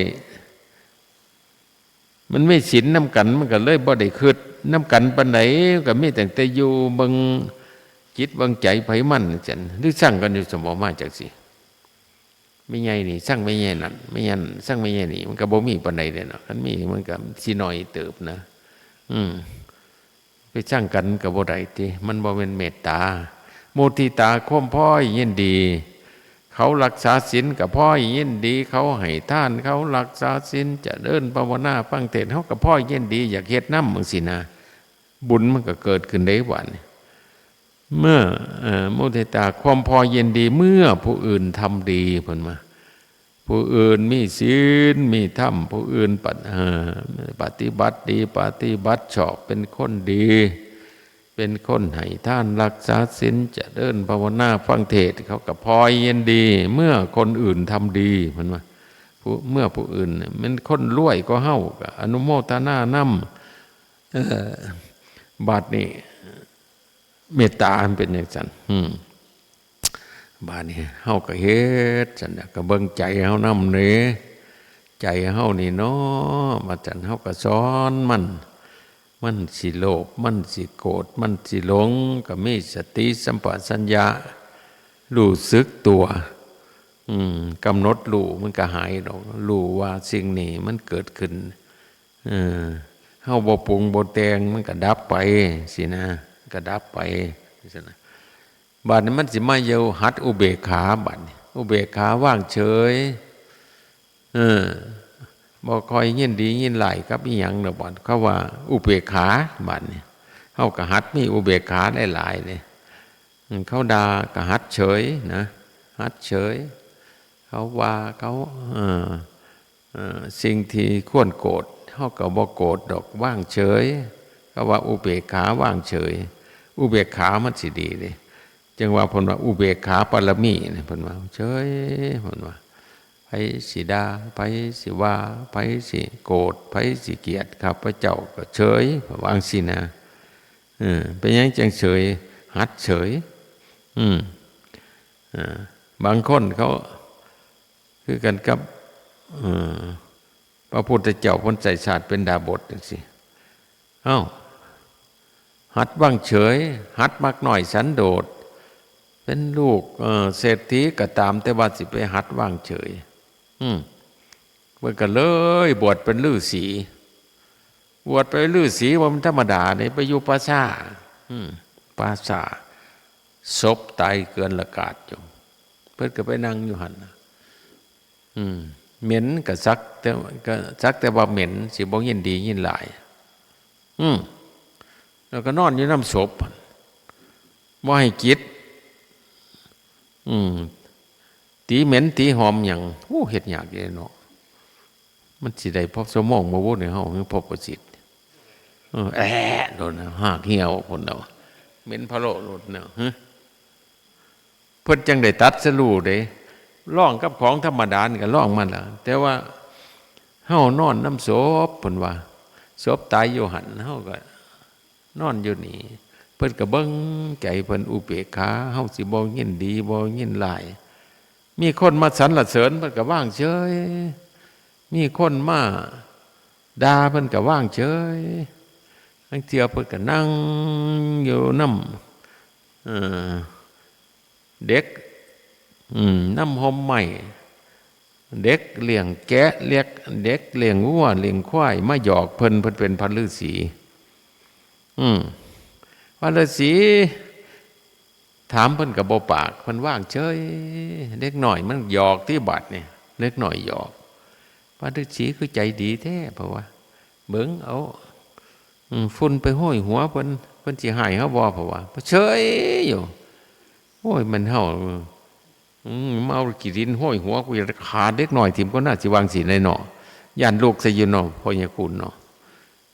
มันมีศีลนำกัน มันก็เลยบ่ได้คิดนำกันปานใด ก็มีตั้งแต่อยู่เบิ่งจิตเบิ่งใจไผมันจั่งซั้น หรือซังกันอยู่สมอมาจั่งซี้ แม่ใหญ่นี่ซังแม่ใหญ่นั่น แม่ใหญ่นั่นซังแม่ใหญ่นี่ มันก็บ่มีปานใดเด้เนาะ คันมีมันก็สิน้อยเติบนะ อืม ไปซังกันก็บ่ได้ติ มันบ่แม่นเมตตา มุทิตา ความพอยินดี เขารักษาศีลก็พอยินดี เขาให้ทาน เขารักษาศีล เจริญภาวนา ฟังเทศน์ เฮาก็พอยินดี อยากเฮ็ดนำจั่งซี้นะ บุญมันก็เกิดขึ้นได้บัดนี้ เมื่อ เอ่อ มุทิตา ความพอยินดี เมื่อผู้อื่นทำดี เพิ่นว่า ผู้อื่นมีศีล มีธรรม ผู้อื่นปะ- เอ่อ ปฏิบัติดี ปฏิบัติชอบ เป็นคนดี เป็นคนให้ทาน รักษาศีล เจริญภาวนา ฟังเทศน์ เขาก็พอยินดี เมื่อคนอื่นทำดี เพิ่นว่า ผู้- เมื่อผู้อื่นเนี่ย แม่นคนรวยกว่าเฮา ก็อนุโมทนานำ เออ บัดนี้ เมตตามันเป็นจั่งซั้น อืม บาดนี้เฮาก็เฮ็ด ซั่นน่ะ ก็เบิ่งใจเฮานำเด้ ใจเฮานี่เนาะ ว่าซั่น เฮาก็สอนมัน มันสิโลภ มันสิโกรธ มันสิหลง ก็มีสติสัมปชัญญะ รู้สึกตัว อืม กำหนดรู้ มันก็หายดอก รู้ว่าสิ่งนี้มันเกิดขึ้น เออ เฮาบ่ปรุงบ่แต่ง มันก็ดับไป ซี้นะ ก็ดับไป ซี้นะ บัดนี้มันสิมาอยู่หัดอุเบกขา บัดนี้ อุเบกขาวางเฉย เออ บ่ค่อยยินดียินร้ายกับอิหยังดอก บัดเขาว่าอุเบกขา บัดนี้ เฮาก็หัดมีอุเบกขาหลายๆ เด้ อืม เขาด่าก็หัดเฉยนะ หัดเฉย เขาว่า เขา เออ เอ่อ สิ่งที่ควรโกรธ เฮาก็บ่โกรธดอก วางเฉย เขาว่าอุเบกขาวางเฉย อุเบกขามันสิดีเด้ จั่งว่าเพิ่นว่าอุเบกขาปารมีเนี่ย เพิ่นว่าเฉย เพิ่นว่า ไผสิด่า ไผสิว่า ไผสิโกรธ ไผสิเกลียด ข้าพเจ้าก็เฉย เพิ่นว่าจั่งซี้นะ เออ เป็นหยังจั่งเฉย หัดเฉย อืม อ่า บางคนเขา คือกันกับ เอ่อ พระพุทธเจ้าเพิ่นใส่ชาติเป็นดาบสจั่งซี้ เอ้า หัดวางเฉย หัดมักน้อยสันโดษ เป็นลูก เอ่อ เศรษฐีก็ตาม แต่ว่าสิไปหัดวางเฉย อืม เพิ่นก็เลยบวชเป็นฤาษี บวชไปฤาษีว่ามันธรรมดาเด้ ไปอยู่ป่าช้า อืม ป่าช้า ศพตายเกลื่อนละกาดอยู่ เพิ่นก็ไปนั่งอยู่หั่นน่ะ อืม เหม็นก็สักแต่ ก็สักแต่ว่าเหม็น สิบ่ยินดียินร้าย อืม แล้วก็นอนอยู่นำศพหั่น บ่ให้กิด อืม ตีเหม็นตีหอมหยัง โอ้ เฮ็ดยากเด้เนาะ มันสิได้พอชั่วโมงบ่บุนี่เฮา หรือพอประสิทธิ์ เออ แอะ โดนนะ ฮากเหี่ยวพุ้นแล้ว เหม็นพะโล้โลดแล้ว ฮะ เพิ่นจั่งได้ตรัสรู้เด้ ลองกับของธรรมดานี่ก็ลองมาแล้ว แต่ว่าเฮานอนนำศพ เพิ่นว่า ศพตายอยู่หั่น เฮาก็นอนอยู่นี่ เพิ่นก็เบิ่งใจเพิ่นอุเบกขา เฮาสิบ่ยินดีบ่ยินร้าย มีคนมาสรรเสริญ เพิ่นก็วางเฉย มีคนมาด่า เพิ่นก็วางเฉย ลางเทื่อเพิ่นก็นั่งอยู่นำ เอ่อ เด็ก อืม นำฮ่มไม้ เด็กเลี้ยงแกะ เลี้ยง เด็กเลี้ยงวัวเลี้ยงควาย มาหยอกเพิ่น เพิ่นเป็นพระฤาษี อืม พระฤาษีถามเพิ่นก็บ่ปาก เพิ่นวางเฉย เด็กน้อยมันหยอกติบัดนี่ เด็กน้อยหยอก พระฤาษีคือใจดีแท้ เพราะว่า เบิ่งเอา อืม ฝุ่นไปโฮยหัวเพิ่น เพิ่นสิฮ้ายเฮาบ่ เพราะว่า เฉยอยู่ โอ้ย มันเฮา อืม มาเอาขี้ดินโฮยหัวกู อยากฆ่าเด็กน้อยถิ่มก่อนนะ สิว่าจั่งซี้แหน่เนาะ ย้านลูกซะอยู่เนาะ พ่อใหญ่คุณเนาะ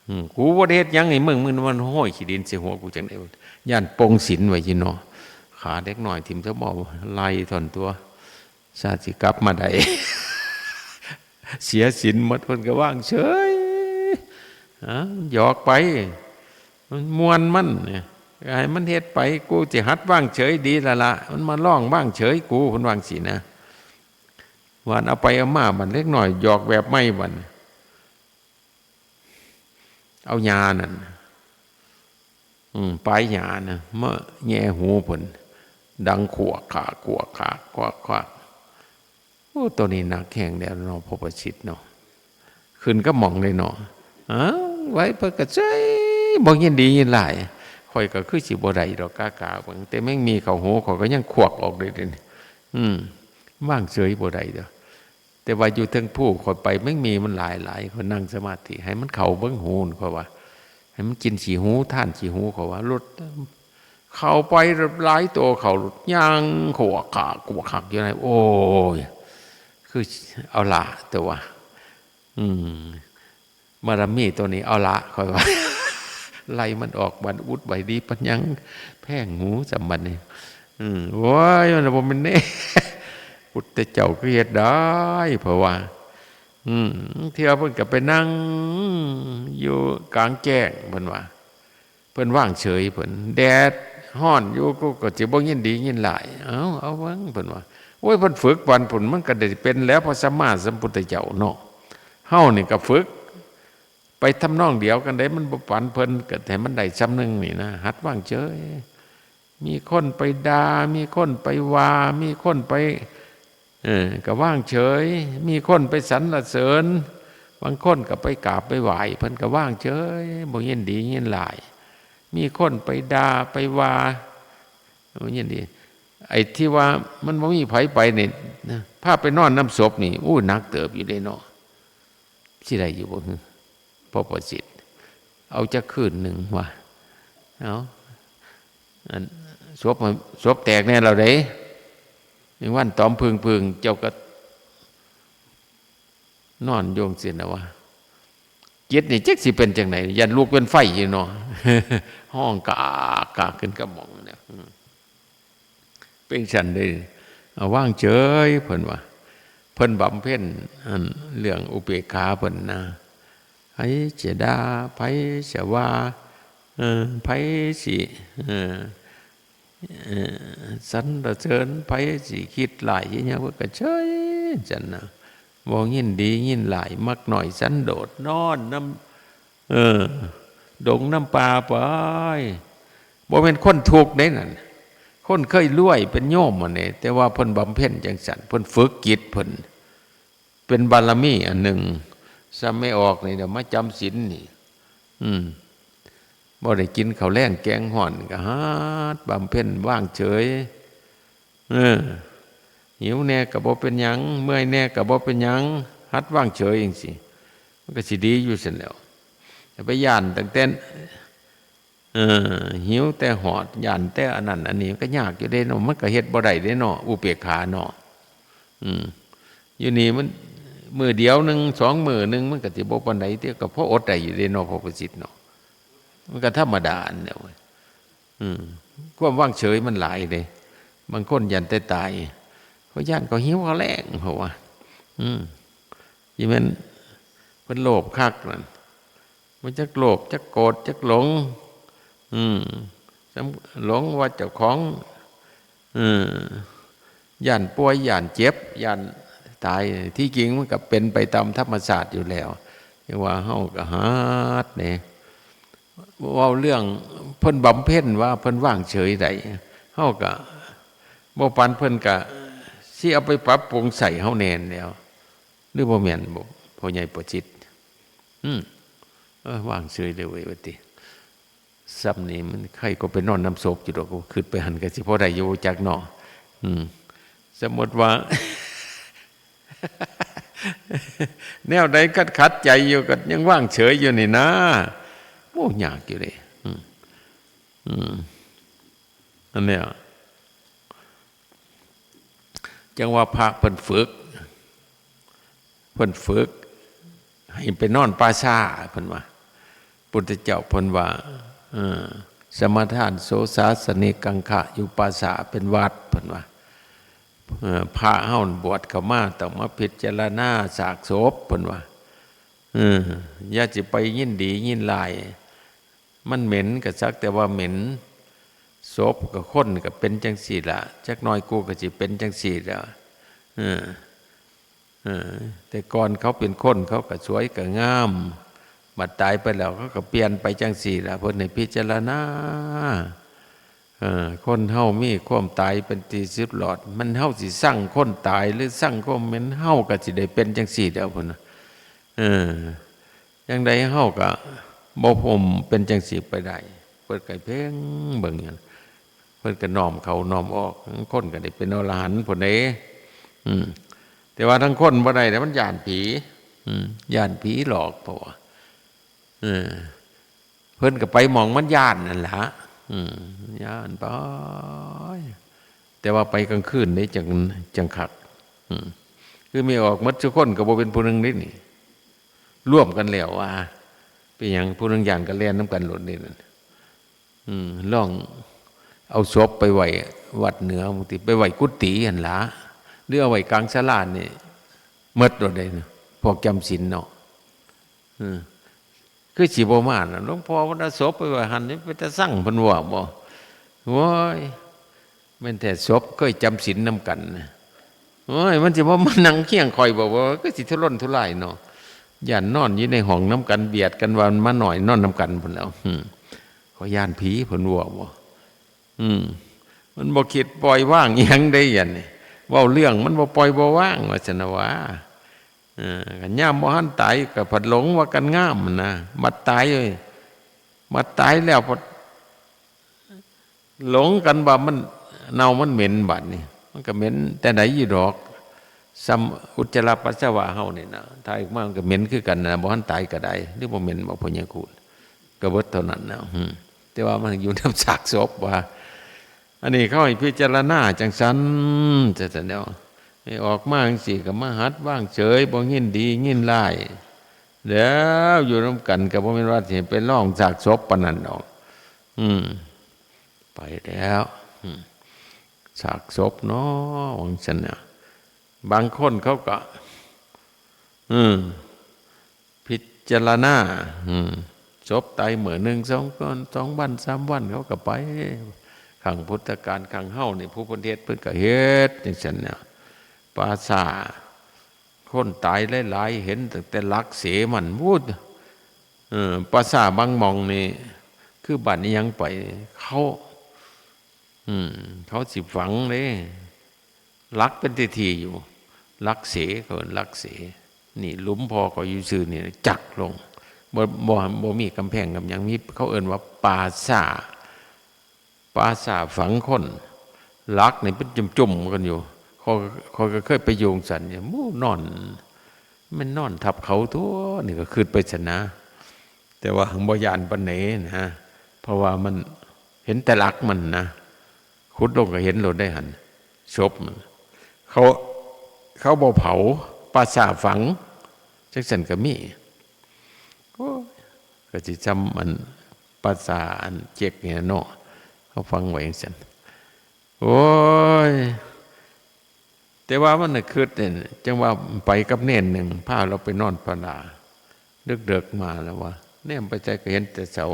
อืม กูบ่ได้เฮ็ดหยังให้มึง มึงมันโฮยขี้ดินใส่หัวกูจั่งใด๋ ย้านปลงศีลไว้อยู่เนาะ ฆ่าเด็กน้อยถิ่มซะบ่ ไล่ท่อนตั่ว ชาติสิกลับมาได้ เสียศีลหมด เพิ่นก็วางเฉย อ่ะ หยอกไป มันม่วนมันเนี่ย ให้มันเฮ็ดไป กูสิหัดวางเฉยดีแล้วล่ะ มันมาลองวางเฉยกู เพิ่นว่าจั่งซี้นะ ว่าเอาไปเอามา บัดเด็กน้อยหยอกแบบใหม่บัด อื เอาหญ้านั่น อืม ปลายหญ้านะ มาแหย่หูเพิ่น ดังขวากขาก ขวากขาก ขวากขาก โอ้ ตัวนี้หนักแฮงแล้วเนาะ พ่อประสิทธิ์เนาะ ขึ้นกับหม่องเลยเนาะ อ้าว ไว้เพิ่นก็เฉย บ่ยินดียินร้าย ข้อยก็คือสิบ่ได้ดอก กากาเบิ่ง แต่แมงมีเข้าหู ข้อยก็ยังขวากออกเลยเดี๋ยวนี้ อืม วางเฉยบ่ได้เด้อ แต่ว่าอยู่เทิงภูข้อยไป แมงมีมันหลายหลาย ข้อยนั่งสมาธิ ให้มันเข้าเบิ่งหูนั่น ข้อยว่า ให้มันกินขี้หู ทานขี้หู ข้อยว่า หลุด เข้าไปหลายตัว เข้าหลุด ย่างขวากขาก ขวากขากอยู่ใน โอ้ย คือเอาละ แต่ว่า อืม บารมีตัวนี้เอาละ ข้อยว่า ไล่มันออก บัดอุดไว้ดีปานหยัง แพงหูส่ำบัดนี้ อืม โอ้ย มันบ่แม่นแน่ พุทธเจ้าคือเฮ็ดได้ เพราะว่า อืม เทื่อเพิ่นก็ไปนั่งอยู่กลางแจ้ง เพิ่นว่า เพิ่นวางเฉย เพิ่น แดดร้อนอยู่ กูก็สิบ่ยินดียินร้าย เอา เอาเบิ่ง เพิ่นว่า โอ้ย เพิ่นฝึกปานพุ้น มันก็ได้เป็นแล้ว พระสัมมาสัมพุทธเจ้าเนาะ เฮานี่ก็ฝึก ไปทำนองเดียวกันเด้ มันบ่ปานเพิ่น ก็ให้มันได้ส่ำหนึ่งนี่นะ หัดวางเฉย มีคนไปด่า มีคนไปว่า มีคนไป เออ ก็วางเฉย มีคนไปสรรเสริญ บางคนก็ไปกราบไปไหว้ เพิ่นก็วางเฉย บ่ยินดียินร้าย มีคนไปด่าไปว่า บ่ยินดี ไอ้ที่ว่ามันบ่มีไผไปนี่นะ พาไปนอนนำศพนี่ อู้ หนักเติบอยู่เด้เนาะ สิได้อยู่บ่ฮึ พ่อประสิทธิ์ เอาจักคืนหนึ่งวะ เอา อัน ศพมัน ศพแตกแน่แล้วเด้ แมงวันตอมผึ้งๆ เจ้าก็นอนอยู่จั่งซี้นะวะ จิตนี่จักสิเป็นจั่งใด ย่านลุกเป็นไฟอยู่เนาะ ฮ้องกากกากขึ้นกะหม่องเนี่ย อืม เป็นจั่งซั้นเด้ เอาวางเฉย เพิ่นว่า เพิ่นบำเพ็ญ อัน เรื่องอุเบกขาเพิ่นนะ ไผจะด่า ไผจะว่า เออ ไผสิ เออ เออ สรรเสริญ ไผสิคิดร้ายอิหยัง เพิ่นก็เฉยจั่งซั้นนะ บ่ยินดียินร้าย มักน้อยสันโดษ นอนนำ เออ ดงนำป่าไป บ่แม่นคนทุกข์เด้นั่น คนเคยรวยเป็นโยมหั่นเด้ แต่ว่าเพิ่นบำเพ็ญจั่งซั้น เพิ่นฝึกจิตเพิ่น เป็นบารมีอันหนึ่ง ซ้ำแม่ออกนี่เดี๋ยวมาจำศีลนี่ อืม บ่ได้กินข้าวแลงแกงฮ้อน ก็หัดบำเพ็ญวางเฉย เออ หิวแน่ก็บ่เป็นหยัง เมื่อยแน่ก็บ่เป็นหยัง หัดวางเฉยจั่งซี้ มันก็สิดีอยู่ซั้นแหล้ว อย่าไปย้านตั้งแต่ เออ หิวแต่ฮอด ย้านแต่อันนั้นอันนี้ มันก็ยากอยู่เด้เนาะ มันก็เฮ็ดบ่ได้เด้เนาะ อุเบกขาเนาะ อืม อยู่นี่มัน มื้อเดียวหนึ่ง สองมื้อหนึ่ง มันก็สิบ่ปานใด แต่ก็พออดได้อยู่เด้เนาะ พ่อประสิทธิ์เนาะ มันก็ธรรมดาอันเดียว อืม ความวางเฉยมันหลายเด้ บางคนย้านแต่ตาย เขาย้านเขาหิวเขาแล้ง เขาว่า อืม สิแม่นเพิ่นโลภคักนั่น มันจักโลภ จักโกรธ จักหลง อืม สำ หลงว่าเจ้าของ อืม ย้านป่วย ย้านเจ็บ ย้านตาย ที่จริงมันก็เป็นไปตามธรรมชาติอยู่แล้ว จั่งว่าเฮาก็หัดนี่ เว้าเรื่องเพิ่นบำเพ็ญว่าเพิ่นวางเฉยได้ เฮาก็บ่ปานเพิ่น ก็สิเอาไปปรับปรุงใส่เฮาแน่นแหล้ว หรือบ่แม่นบ่ พ่อใหญ่ประสิทธิ์ อืม เออ วางเฉยเลยเว้ย ว่าติ ส่ำนี่มันใครก็ไปนอนนำศพอยู่ดอก คิดไปหั่นก็สิพอได้อยู่จักเนาะ อืม สมมุติว่า แนวใดขัดขัดใจอยู่ก็ยังวางเฉยอยู่นี่นะ โอ้ ยากอยู่เด้ อืม อืม อันเนี้ย จั่งว่าพระเพิ่นฝึก เพิ่นฝึก ให้ไปนอนป่าช้า เพิ่นว่า พุทธเจ้าเพิ่นว่า เออ สมาทานโสสาสนิกังคะ อยู่ป่าช้าเป็นวัด เพิ่นว่า เออ พระเฮาบวชเข้ามาต้องมาพิจารณาซากศพ เพิ่นว่า เออ อย่าสิไปยินดียินร้าย มันเหม็นก็สักแต่ว่าเหม็น ศพกับคนก็เป็นจั่งซี้ล่ะ จักหน่อยกูก็สิเป็นจั่งซี้ล่ะ เออ เออ แต่ก่อนเขาเป็นคนเขาก็สวยก็งาม บัดตายไปแล้วเขาก็เปลี่ยนไปจั่งซี้ล่ะ เพิ่นให้พิจารณา เออ คนเฮามีความตายเป็นที่สุดรอด มันเฮาสิซังคนตายหรือซังความเป็น เฮาก็สิได้เป็นจั่งซี้แหล้วพุ้นน่ะ เออ จั่งใดเฮาก็บ่พ้นเป็นจั่งซี้ไปได้ เพิ่นก็เพ่งเบิ่งอยู่ เพิ่นก็น้อมเข้าน้อมออก คนก็ได้เป็นอรหันต์พุ้นเด้ อืม แต่ว่าทั้งคนบ่ได้นะ มันย้านผี อืม ย้านผีหลอก เพราะว่า เออ เพิ่นก็ไปหม่องมันย้านนั่นล่ะ อืม ย้านไป แต่ว่าไปกลางคืนนี่จั่ง จั่งคัก อืม คือแม่ออกหมดซุคนก็บ่เป็นผู้หนึ่งเด้นี่ ร่วมกันแล้วว่า เป็นหยังผู้หนึ่งย้านก็แล่นนำกันโลดนี่นั่น อืม ลองเอาศพไปไว้วัดเหนือ บางทีไปไว้กุฏิหั่นล่ะ หรือเอาไว้กลางศาลานี่ หมดโลดเด้นะ พวกจำศีลเนาะ อืม คือสิบ่มาน่ะ หลวงพ่อเพิ่นเอาศพไปไว้หั่นนี่ เป็นตาซังเพิ่นว่าบ่ โอ้ย แม่นแท้ ศพเคยจำศีลนำกันนะ โอ้ย มันสิบ่มานั่งเคียงข้อยบ่ ว่าคือสิทุรนทุรายเนาะ ย้านนอนอยู่ในห้องนำกัน เบียดกันว่ามันมาน้อยนอนนำกันพุ้นแหล้ว อืม ข้อยย้านผีเพิ่นว่าบ่ อืม มันบ่คิดปล่อยวางอิหยังได้ ย้านนี่ เว้าเรื่องมันบ่ปล่อยบ่วาง ว่าซั่นน่ะหวา เออ คันยามบ่ทันตายก็พัดหลงว่ากันงามหั่นนะ บัดตาย บัดตายแล้วพัดหลงกันว่ามันเน่ามันเหม็น บัดนี้ มันก็เหม็นแต่ใดอยู่ดอก ส่ำอุจจาระปัสสาวะเฮานี่นะ ถ่ายออกมามันก็เหม็นคือกันนะ บ่ทันตายก็ได้ หรือบ่เหม็นบ่ พ่อใหญ่คูณ ก็เบิดเท่านั้นนะ อืม แต่ว่ามันอยู่นำซากศพว่า อันนี้เขาให้พิจารณาจั่งซั้น จะซั่นแหล้ว ให้ออกมาจั่งซี้ก็มาหัดวางเฉย บ่ยินดียินร้าย แล้วอยู่นำกันก็บ่แม่นว่าสิไปลองซากศพปานนั้นดอก อืม ไปแล้ว อืม ซากศพเนาะ ว่าซั่นน่ะ บางคนเขาก็ อืม พิจารณา อืม ศพตายมื้อหนึ่งสองวัน สองวันสามวัน เขาก็ไป ครั้งพุทธกาล ครั้งเฮานี่ ผู้เพิ่นเฮ็ด เพิ่นก็เฮ็ดจั่งซั้นน่ะ ป่าช้า คนตายหลายๆ เห็นตั้งแต่หลักเสมัน วุ้ย เออ ป่าช้าบางหม่องนี่ คือบ้านอิหยังไป เขา อืม เขาสิฝังเด้ หลักเป็นที่ๆ อยู่ หลักเส เขาเอิ้นหลักเส นี่หลุมพ่อเขาอยู่ซื่อนี่ จักลง บ่ บ่ บ่มีกำแพงกับหยัง มี เขาเอิ้นว่าป่าช้า ป่าช้าฝังคน หลักนี่เป็นจุ่มๆ กันอยู่ ข้อย ข้อยก็เคยไปอยู่จั่งซั้นอยู่ หมู่นอน แม่นนอนทับเขาตั๊ว นี่ก็คิดไปซั้นนะ แต่ว่าหั้งบ่ย้านปานใดนะ เพราะว่ามันเห็นแต่หลักมันนะ ขุดลงก็เห็นโลดได้หั่น ศพมัน เขา เขาบ่เผา ป่าช้าฝัง จั่งซั้นก็มี โอ้ย ก็สิซ่ำอันป่าช้าอันเจ๊กนี่เนาะ เขาฝังไว้จั่งซั้น โอ้ย แต่ว่ามันน่ะคิดเนี่ย จั่งว่าไปกับเณรหนึ่ง พาเราไปนอนป่าช้า เดิกๆ มาแล้วว่า แนมไปไสก็เห็นแต่เสา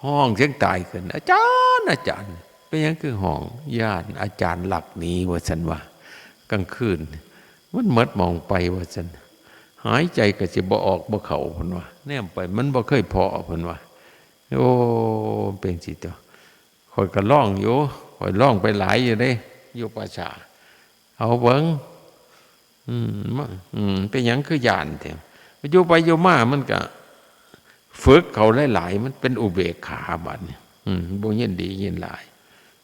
ฮ้องเสียงตายขึ้น "อาจารย์ อาจารย์ เป็นหยังคือฮ้อง?" "ย้านอาจารย์ลักหนี" ว่าซั่นว่า "กลางคืน มันหมดหม่องไป" ว่าซั่น "หายใจก็สิบ่ออกบ่เข้า" เพิ่นว่า แนมไปมันบ่เคยพ้อ เพิ่นว่า โอ้ เป็นสิตัว ข้อยก็ลองอยู่ ข้อยลองไปหลายอยู่เด้ อยู่ป่าช้า เอาเบิ่ง อืม มา อืม เป็นหยังคือย้านแท้ อยู่ไปอยู่มามันก็ฝึกเข้าหลายๆ มันเป็นอุเบกขาบัดนี้ อืม บ่ยินดียินร้าย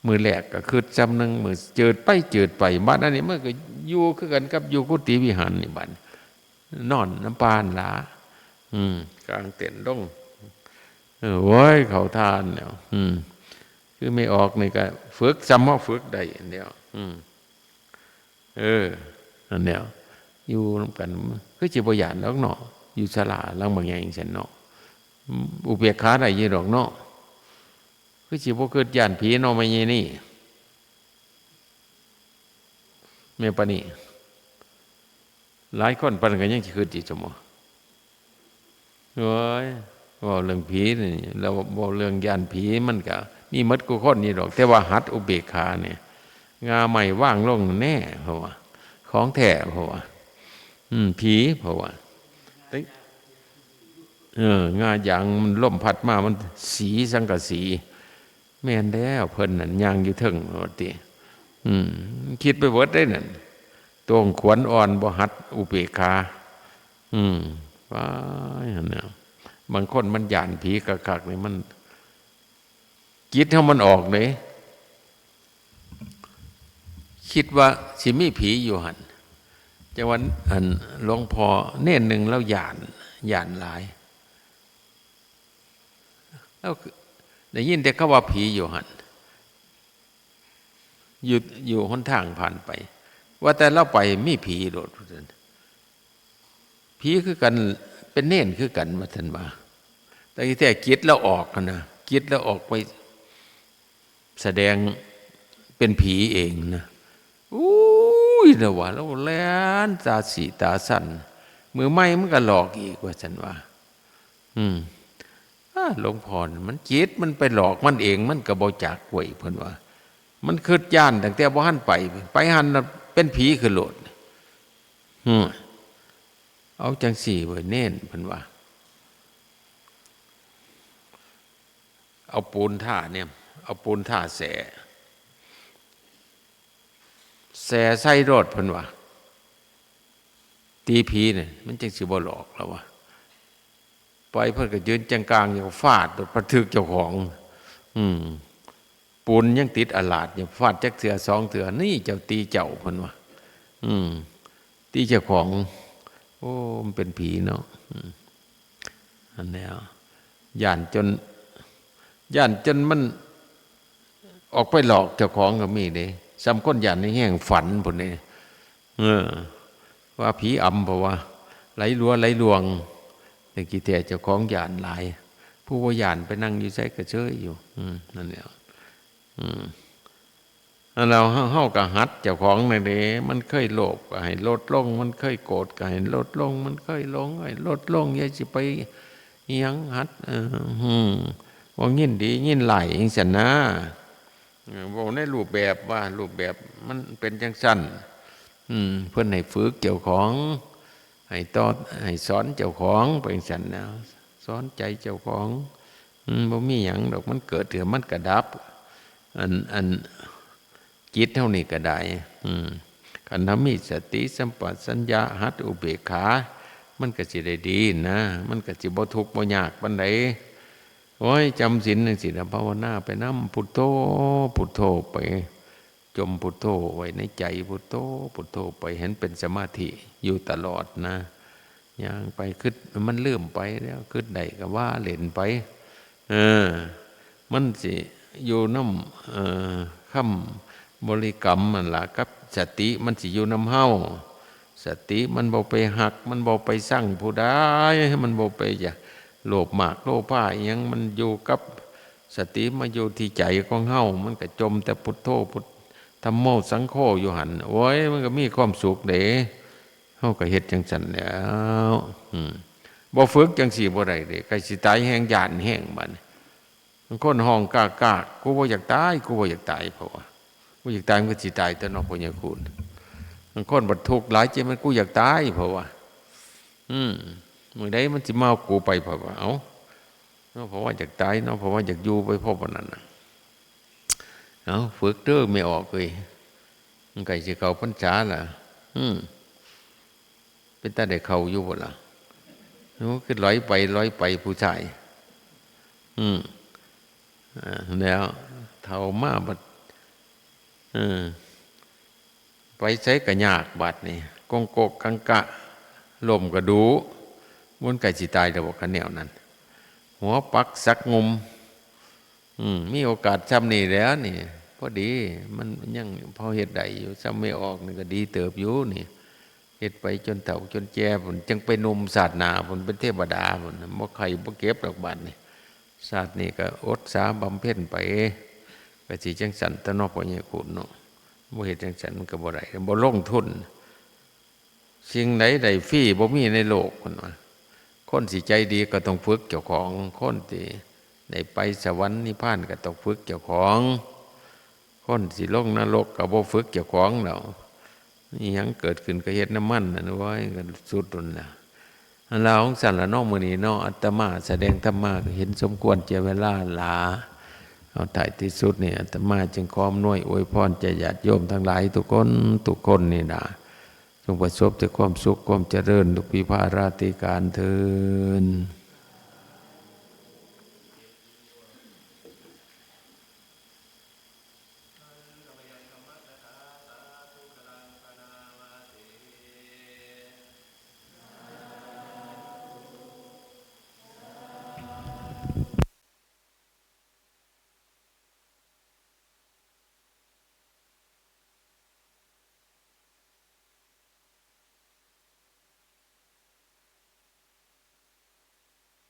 มื้อแรกก็คิดซ่ำหนึ่ง มื้อจืดไปจืดไป บัดอันนี้มันก็อยู่คือกันกับอยู่กุฏิวิหารนี่บัด นอนนำป่าหั่นล่ะ อืม กางเต็นท์ลง เออ โว้ย เข้าท่าแล้ว อืม คือแม่ออกนี่ก็ฝึก ซ่ำมาฝึกได้อันเดียว อืม เออ อันเดียว อยู่นำกัน คือสิบ่ย้านดอกเนาะ อยู่ศาลาหลังบักใหญ่จั่งซั้นเนาะ อุเบกขาได้อยู่ดอกเนาะ คือสิบ่คิดย้านผีเนาะ แม่ใหญ่นี่ แม่ปานี่ หลายคนปานนั้นก็ยังสิคิดอยู่ซั่นบ่ โอ้ย เว้าเรื่องผีนี่ แล้วเว้าเรื่องย้านผีมันก็มีหมดกู้คนนี่ดอก แต่ว่าหัดอุเบกขานี่ ง่าไม้วางลงแน่ เพราะว่า ของแท้ เพราะว่า อืม ผี เพราะว่า แต่ เออ ง่ายางมันลมพัดมา มันสีสังกะสี แม่นแล้ว เพิ่นนั่นย่างอยู่เทิงว่าติ อืม คิดไปเบิดได้นั่น ตัวขวัญอ่อนบ่หัดอุเบกขา อืม ว่าอย่างนั้นเนี่ย บางคนมันย้านผีคักๆนี่มัน จิตเฮามันออกเด้ คิดว่าสิมีผีอยู่หั่น จังว่า อัน หลวงพ่อเณรหนึ่งลาวย้าน ย้านหลาย ลาวได้ยินแต่เขาว่าผีอยู่หั่น อยู่ อยู่หนทางผ่านไป ว่าแต่ลาวไปมีผีโลด ว่าซั่น ผีคือกัน เป็นเณรคือกัน ว่าซั่นว่า แต่ที่แท้จิตลาวออกหั่นนะ จิตลาวออกไปแสดงเป็นผีเองนะ อุ้ย ลาวว่า ลาวแล่นตาสีตาสั่น มื้อใหม่มันก็หลอกอีก ว่าซั่นว่า อืม อ้า หลวงพ่อนี่มันจิตมันไปหลอกมันเอง มันก็บ่จักเว้ย เพิ่นว่า มันคิดย้านตั้งแต่บ่ทันไป ไปหั่นน่ะเป็นผีขึ้นโลด อืม เอาจั่งซี้เว้ยเณร เพิ่นว่า เอาปูนทาเนี่ย เอาปูนทาแส่ แส่ใส่โลด เพิ่นว่า ตีผีเนี่ย มันจั่งสิบ่หลอก ลาวว่า ไปเพิ่นก็ยืนจังกลางอยู่ ฟาดโลด ปะถืกเจ้าของ อืม ปูนยังติดอาลาดอยู่ ฟาดจักเทื่อสองเทื่อ นี่เจ้าตีเจ้า เพิ่นว่า อืม ตีเจ้าของ โอ้ มันเป็นผีเนาะ อืม อันเนี้ย ย้านจน ย้านจนมัน ออกไปหลอกเจ้าของก็มีเด้ ส่ำคนย้านแฮงๆ ฝันพุ้นเด้ เออ ว่าผีอำ เพราะว่า ไหลลัวไหลลวง แต่ขี้แท้เจ้าของย้านหลาย ผู้บ่ย้านไปนั่งอยู่ไสก็เชยอยู่ อืม นั่นแหละ อืม อันเรา เฮา เฮาก็หัดเจ้าของนั่นเด้ มันเคยโลภก็ให้ลดลง มันเคยโกรธก็ให้ลดลง มันเคยหลงก็ให้ลดลง อย่าสิไปอิหยัง หัด เออ อืม ว่ายินดียินร้ายจั่งซั้นนะ เออ เว้าในรูปแบบว่า รูปแบบมันเป็นจั่งซั้น อืม เพิ่นให้ฝึกเจ้าของ ให้ต่อ ให้สอนเจ้าของไปจั่งซั้นนะ สอนใจเจ้าของ อืม บ่มีหยังดอก มันเกิดเดี๋ยวมันก็ดับ อัน อัน จิตเฮานี่ก็ได้ อืม คันเฮามีสติสัมปชัญญะ หัดอุเบกขา มันก็สิได้ดีนะ มันก็สิบ่ทุกข์บ่ยากปานใด โอ้ย จำศีลจั่งซี้นะ ภาวนาไปนำ พุทโธ พุทโธไป จมพุทโธไว้ในใจ พุทโธ พุทโธไป ให้มันเป็นสมาธิอยู่ตลอดนะ ย่างไป คิด มันลืมไปแล้ว คิดได้ก็ว่าเล่นไป เออ มันสิอยู่นำ เอ่อ คำบริกรรมนั่นล่ะ กับสติมันสิอยู่นำเฮา สติมันบ่ไปฮัก มันบ่ไปซังผู้ใด มันบ่ไปอยากโลภมากโลภาอิหยัง มันอยู่กับสติ มาอยู่ที่ใจของเฮา มันก็จมแต่พุทโธ พุท ธัมโม สังโฆ อยู่หั่น โอ้ย มันก็มีความสุขเด้ เฮาก็เฮ็ดจั่งซั้นแหล้ว อืม บ่ฝึกจั่งซี้บ่ได้เด้ ใกล้สิตายแฮง ย้านแฮงบัดนี้ บางคนฮ้องกากๆ กูบ่อยากตาย กูบ่อยากตาย เพราะว่า บ่อยากตายมันก็สิตายตั๊วเนาะ พ่อใหญ่คูณ บางคนบัดทุกข์หลาย เจ้ามันกูอยากตาย เพราะว่า อืม มื้อใดมันสิมาเอากูไป เพราะว่า เอ้า เนาะ เพราะว่าอยากตายเนาะ เพราะว่าอยากอยู่ไป เพราะว่านั้นน่ะ เอ้า ฝึกเด้อแม่ออกเอ้ย มันใกล้สิเข้าพรรษาล่ะ อืม เป็นตาได้เข้าอยู่บ่ล่ะ โอ้ คือลอยไปลอยไปผู้ชาย อืม อ่า แล้วเฒ่ามาบัด เออ ไปไสก็ยากบัดนี้ กงกกกังกะ ล้มก็ดู๋ มันใกล้สิตายแล้วบ่ คันแนวนั้น หัวปักสักงุม อืม มีโอกาสซ่ำนี่แหล้วนี่ พอดี มันยังพอเฮ็ดได้อยู่ ซ่ำแม่ออกนี่ก็ดีเติบอยู่นี่ เฮ็ดไปจนเฒ่าจนแก่พุ้น จั่งไปหนุ่มชาติหน้าพุ้น เป็นเทวดาพุ้น บ่ไข้บ่เจ็บดอกบัดนี้ ชาตินี้ก็อดสาบำเพ็ญไป ก็สิจั่งซั้นตั๊วเนาะ พ่อใหญ่คูณเนาะ บ่เฮ็ดจั่งซั้นมันก็บ่ได้ บ่ลงทุน สิ่งใดได้ฟรีบ่มีในโลก เพิ่นว่า คนสิใจดีก็ต้องฝึกเจ้าของ คนสิได้ไปสวรรค์นิพพานก็ต้องฝึกเจ้าของ คนสิลงนรกก็บ่ฝึกเจ้าของดอก อิหยังเกิดขึ้นก็เฮ็ดนำมันนั่น โอ้ย ก็สุดนั่นล่ะ อันลาของสันละเนาะ มื้อนี้เนาะ อาตมาแสดงธรรมะก็เห็นสมควรแก่เวลาหลา เอาท้ายที่สุดนี่ อาตมาจึงขออำนวยอวยพรแก่ญาติโยมทั้งหลายทุกคน ทุกคนนี่นะ จงประสบแต่ความสุขความเจริญทุกปีพาราธิการเทอญ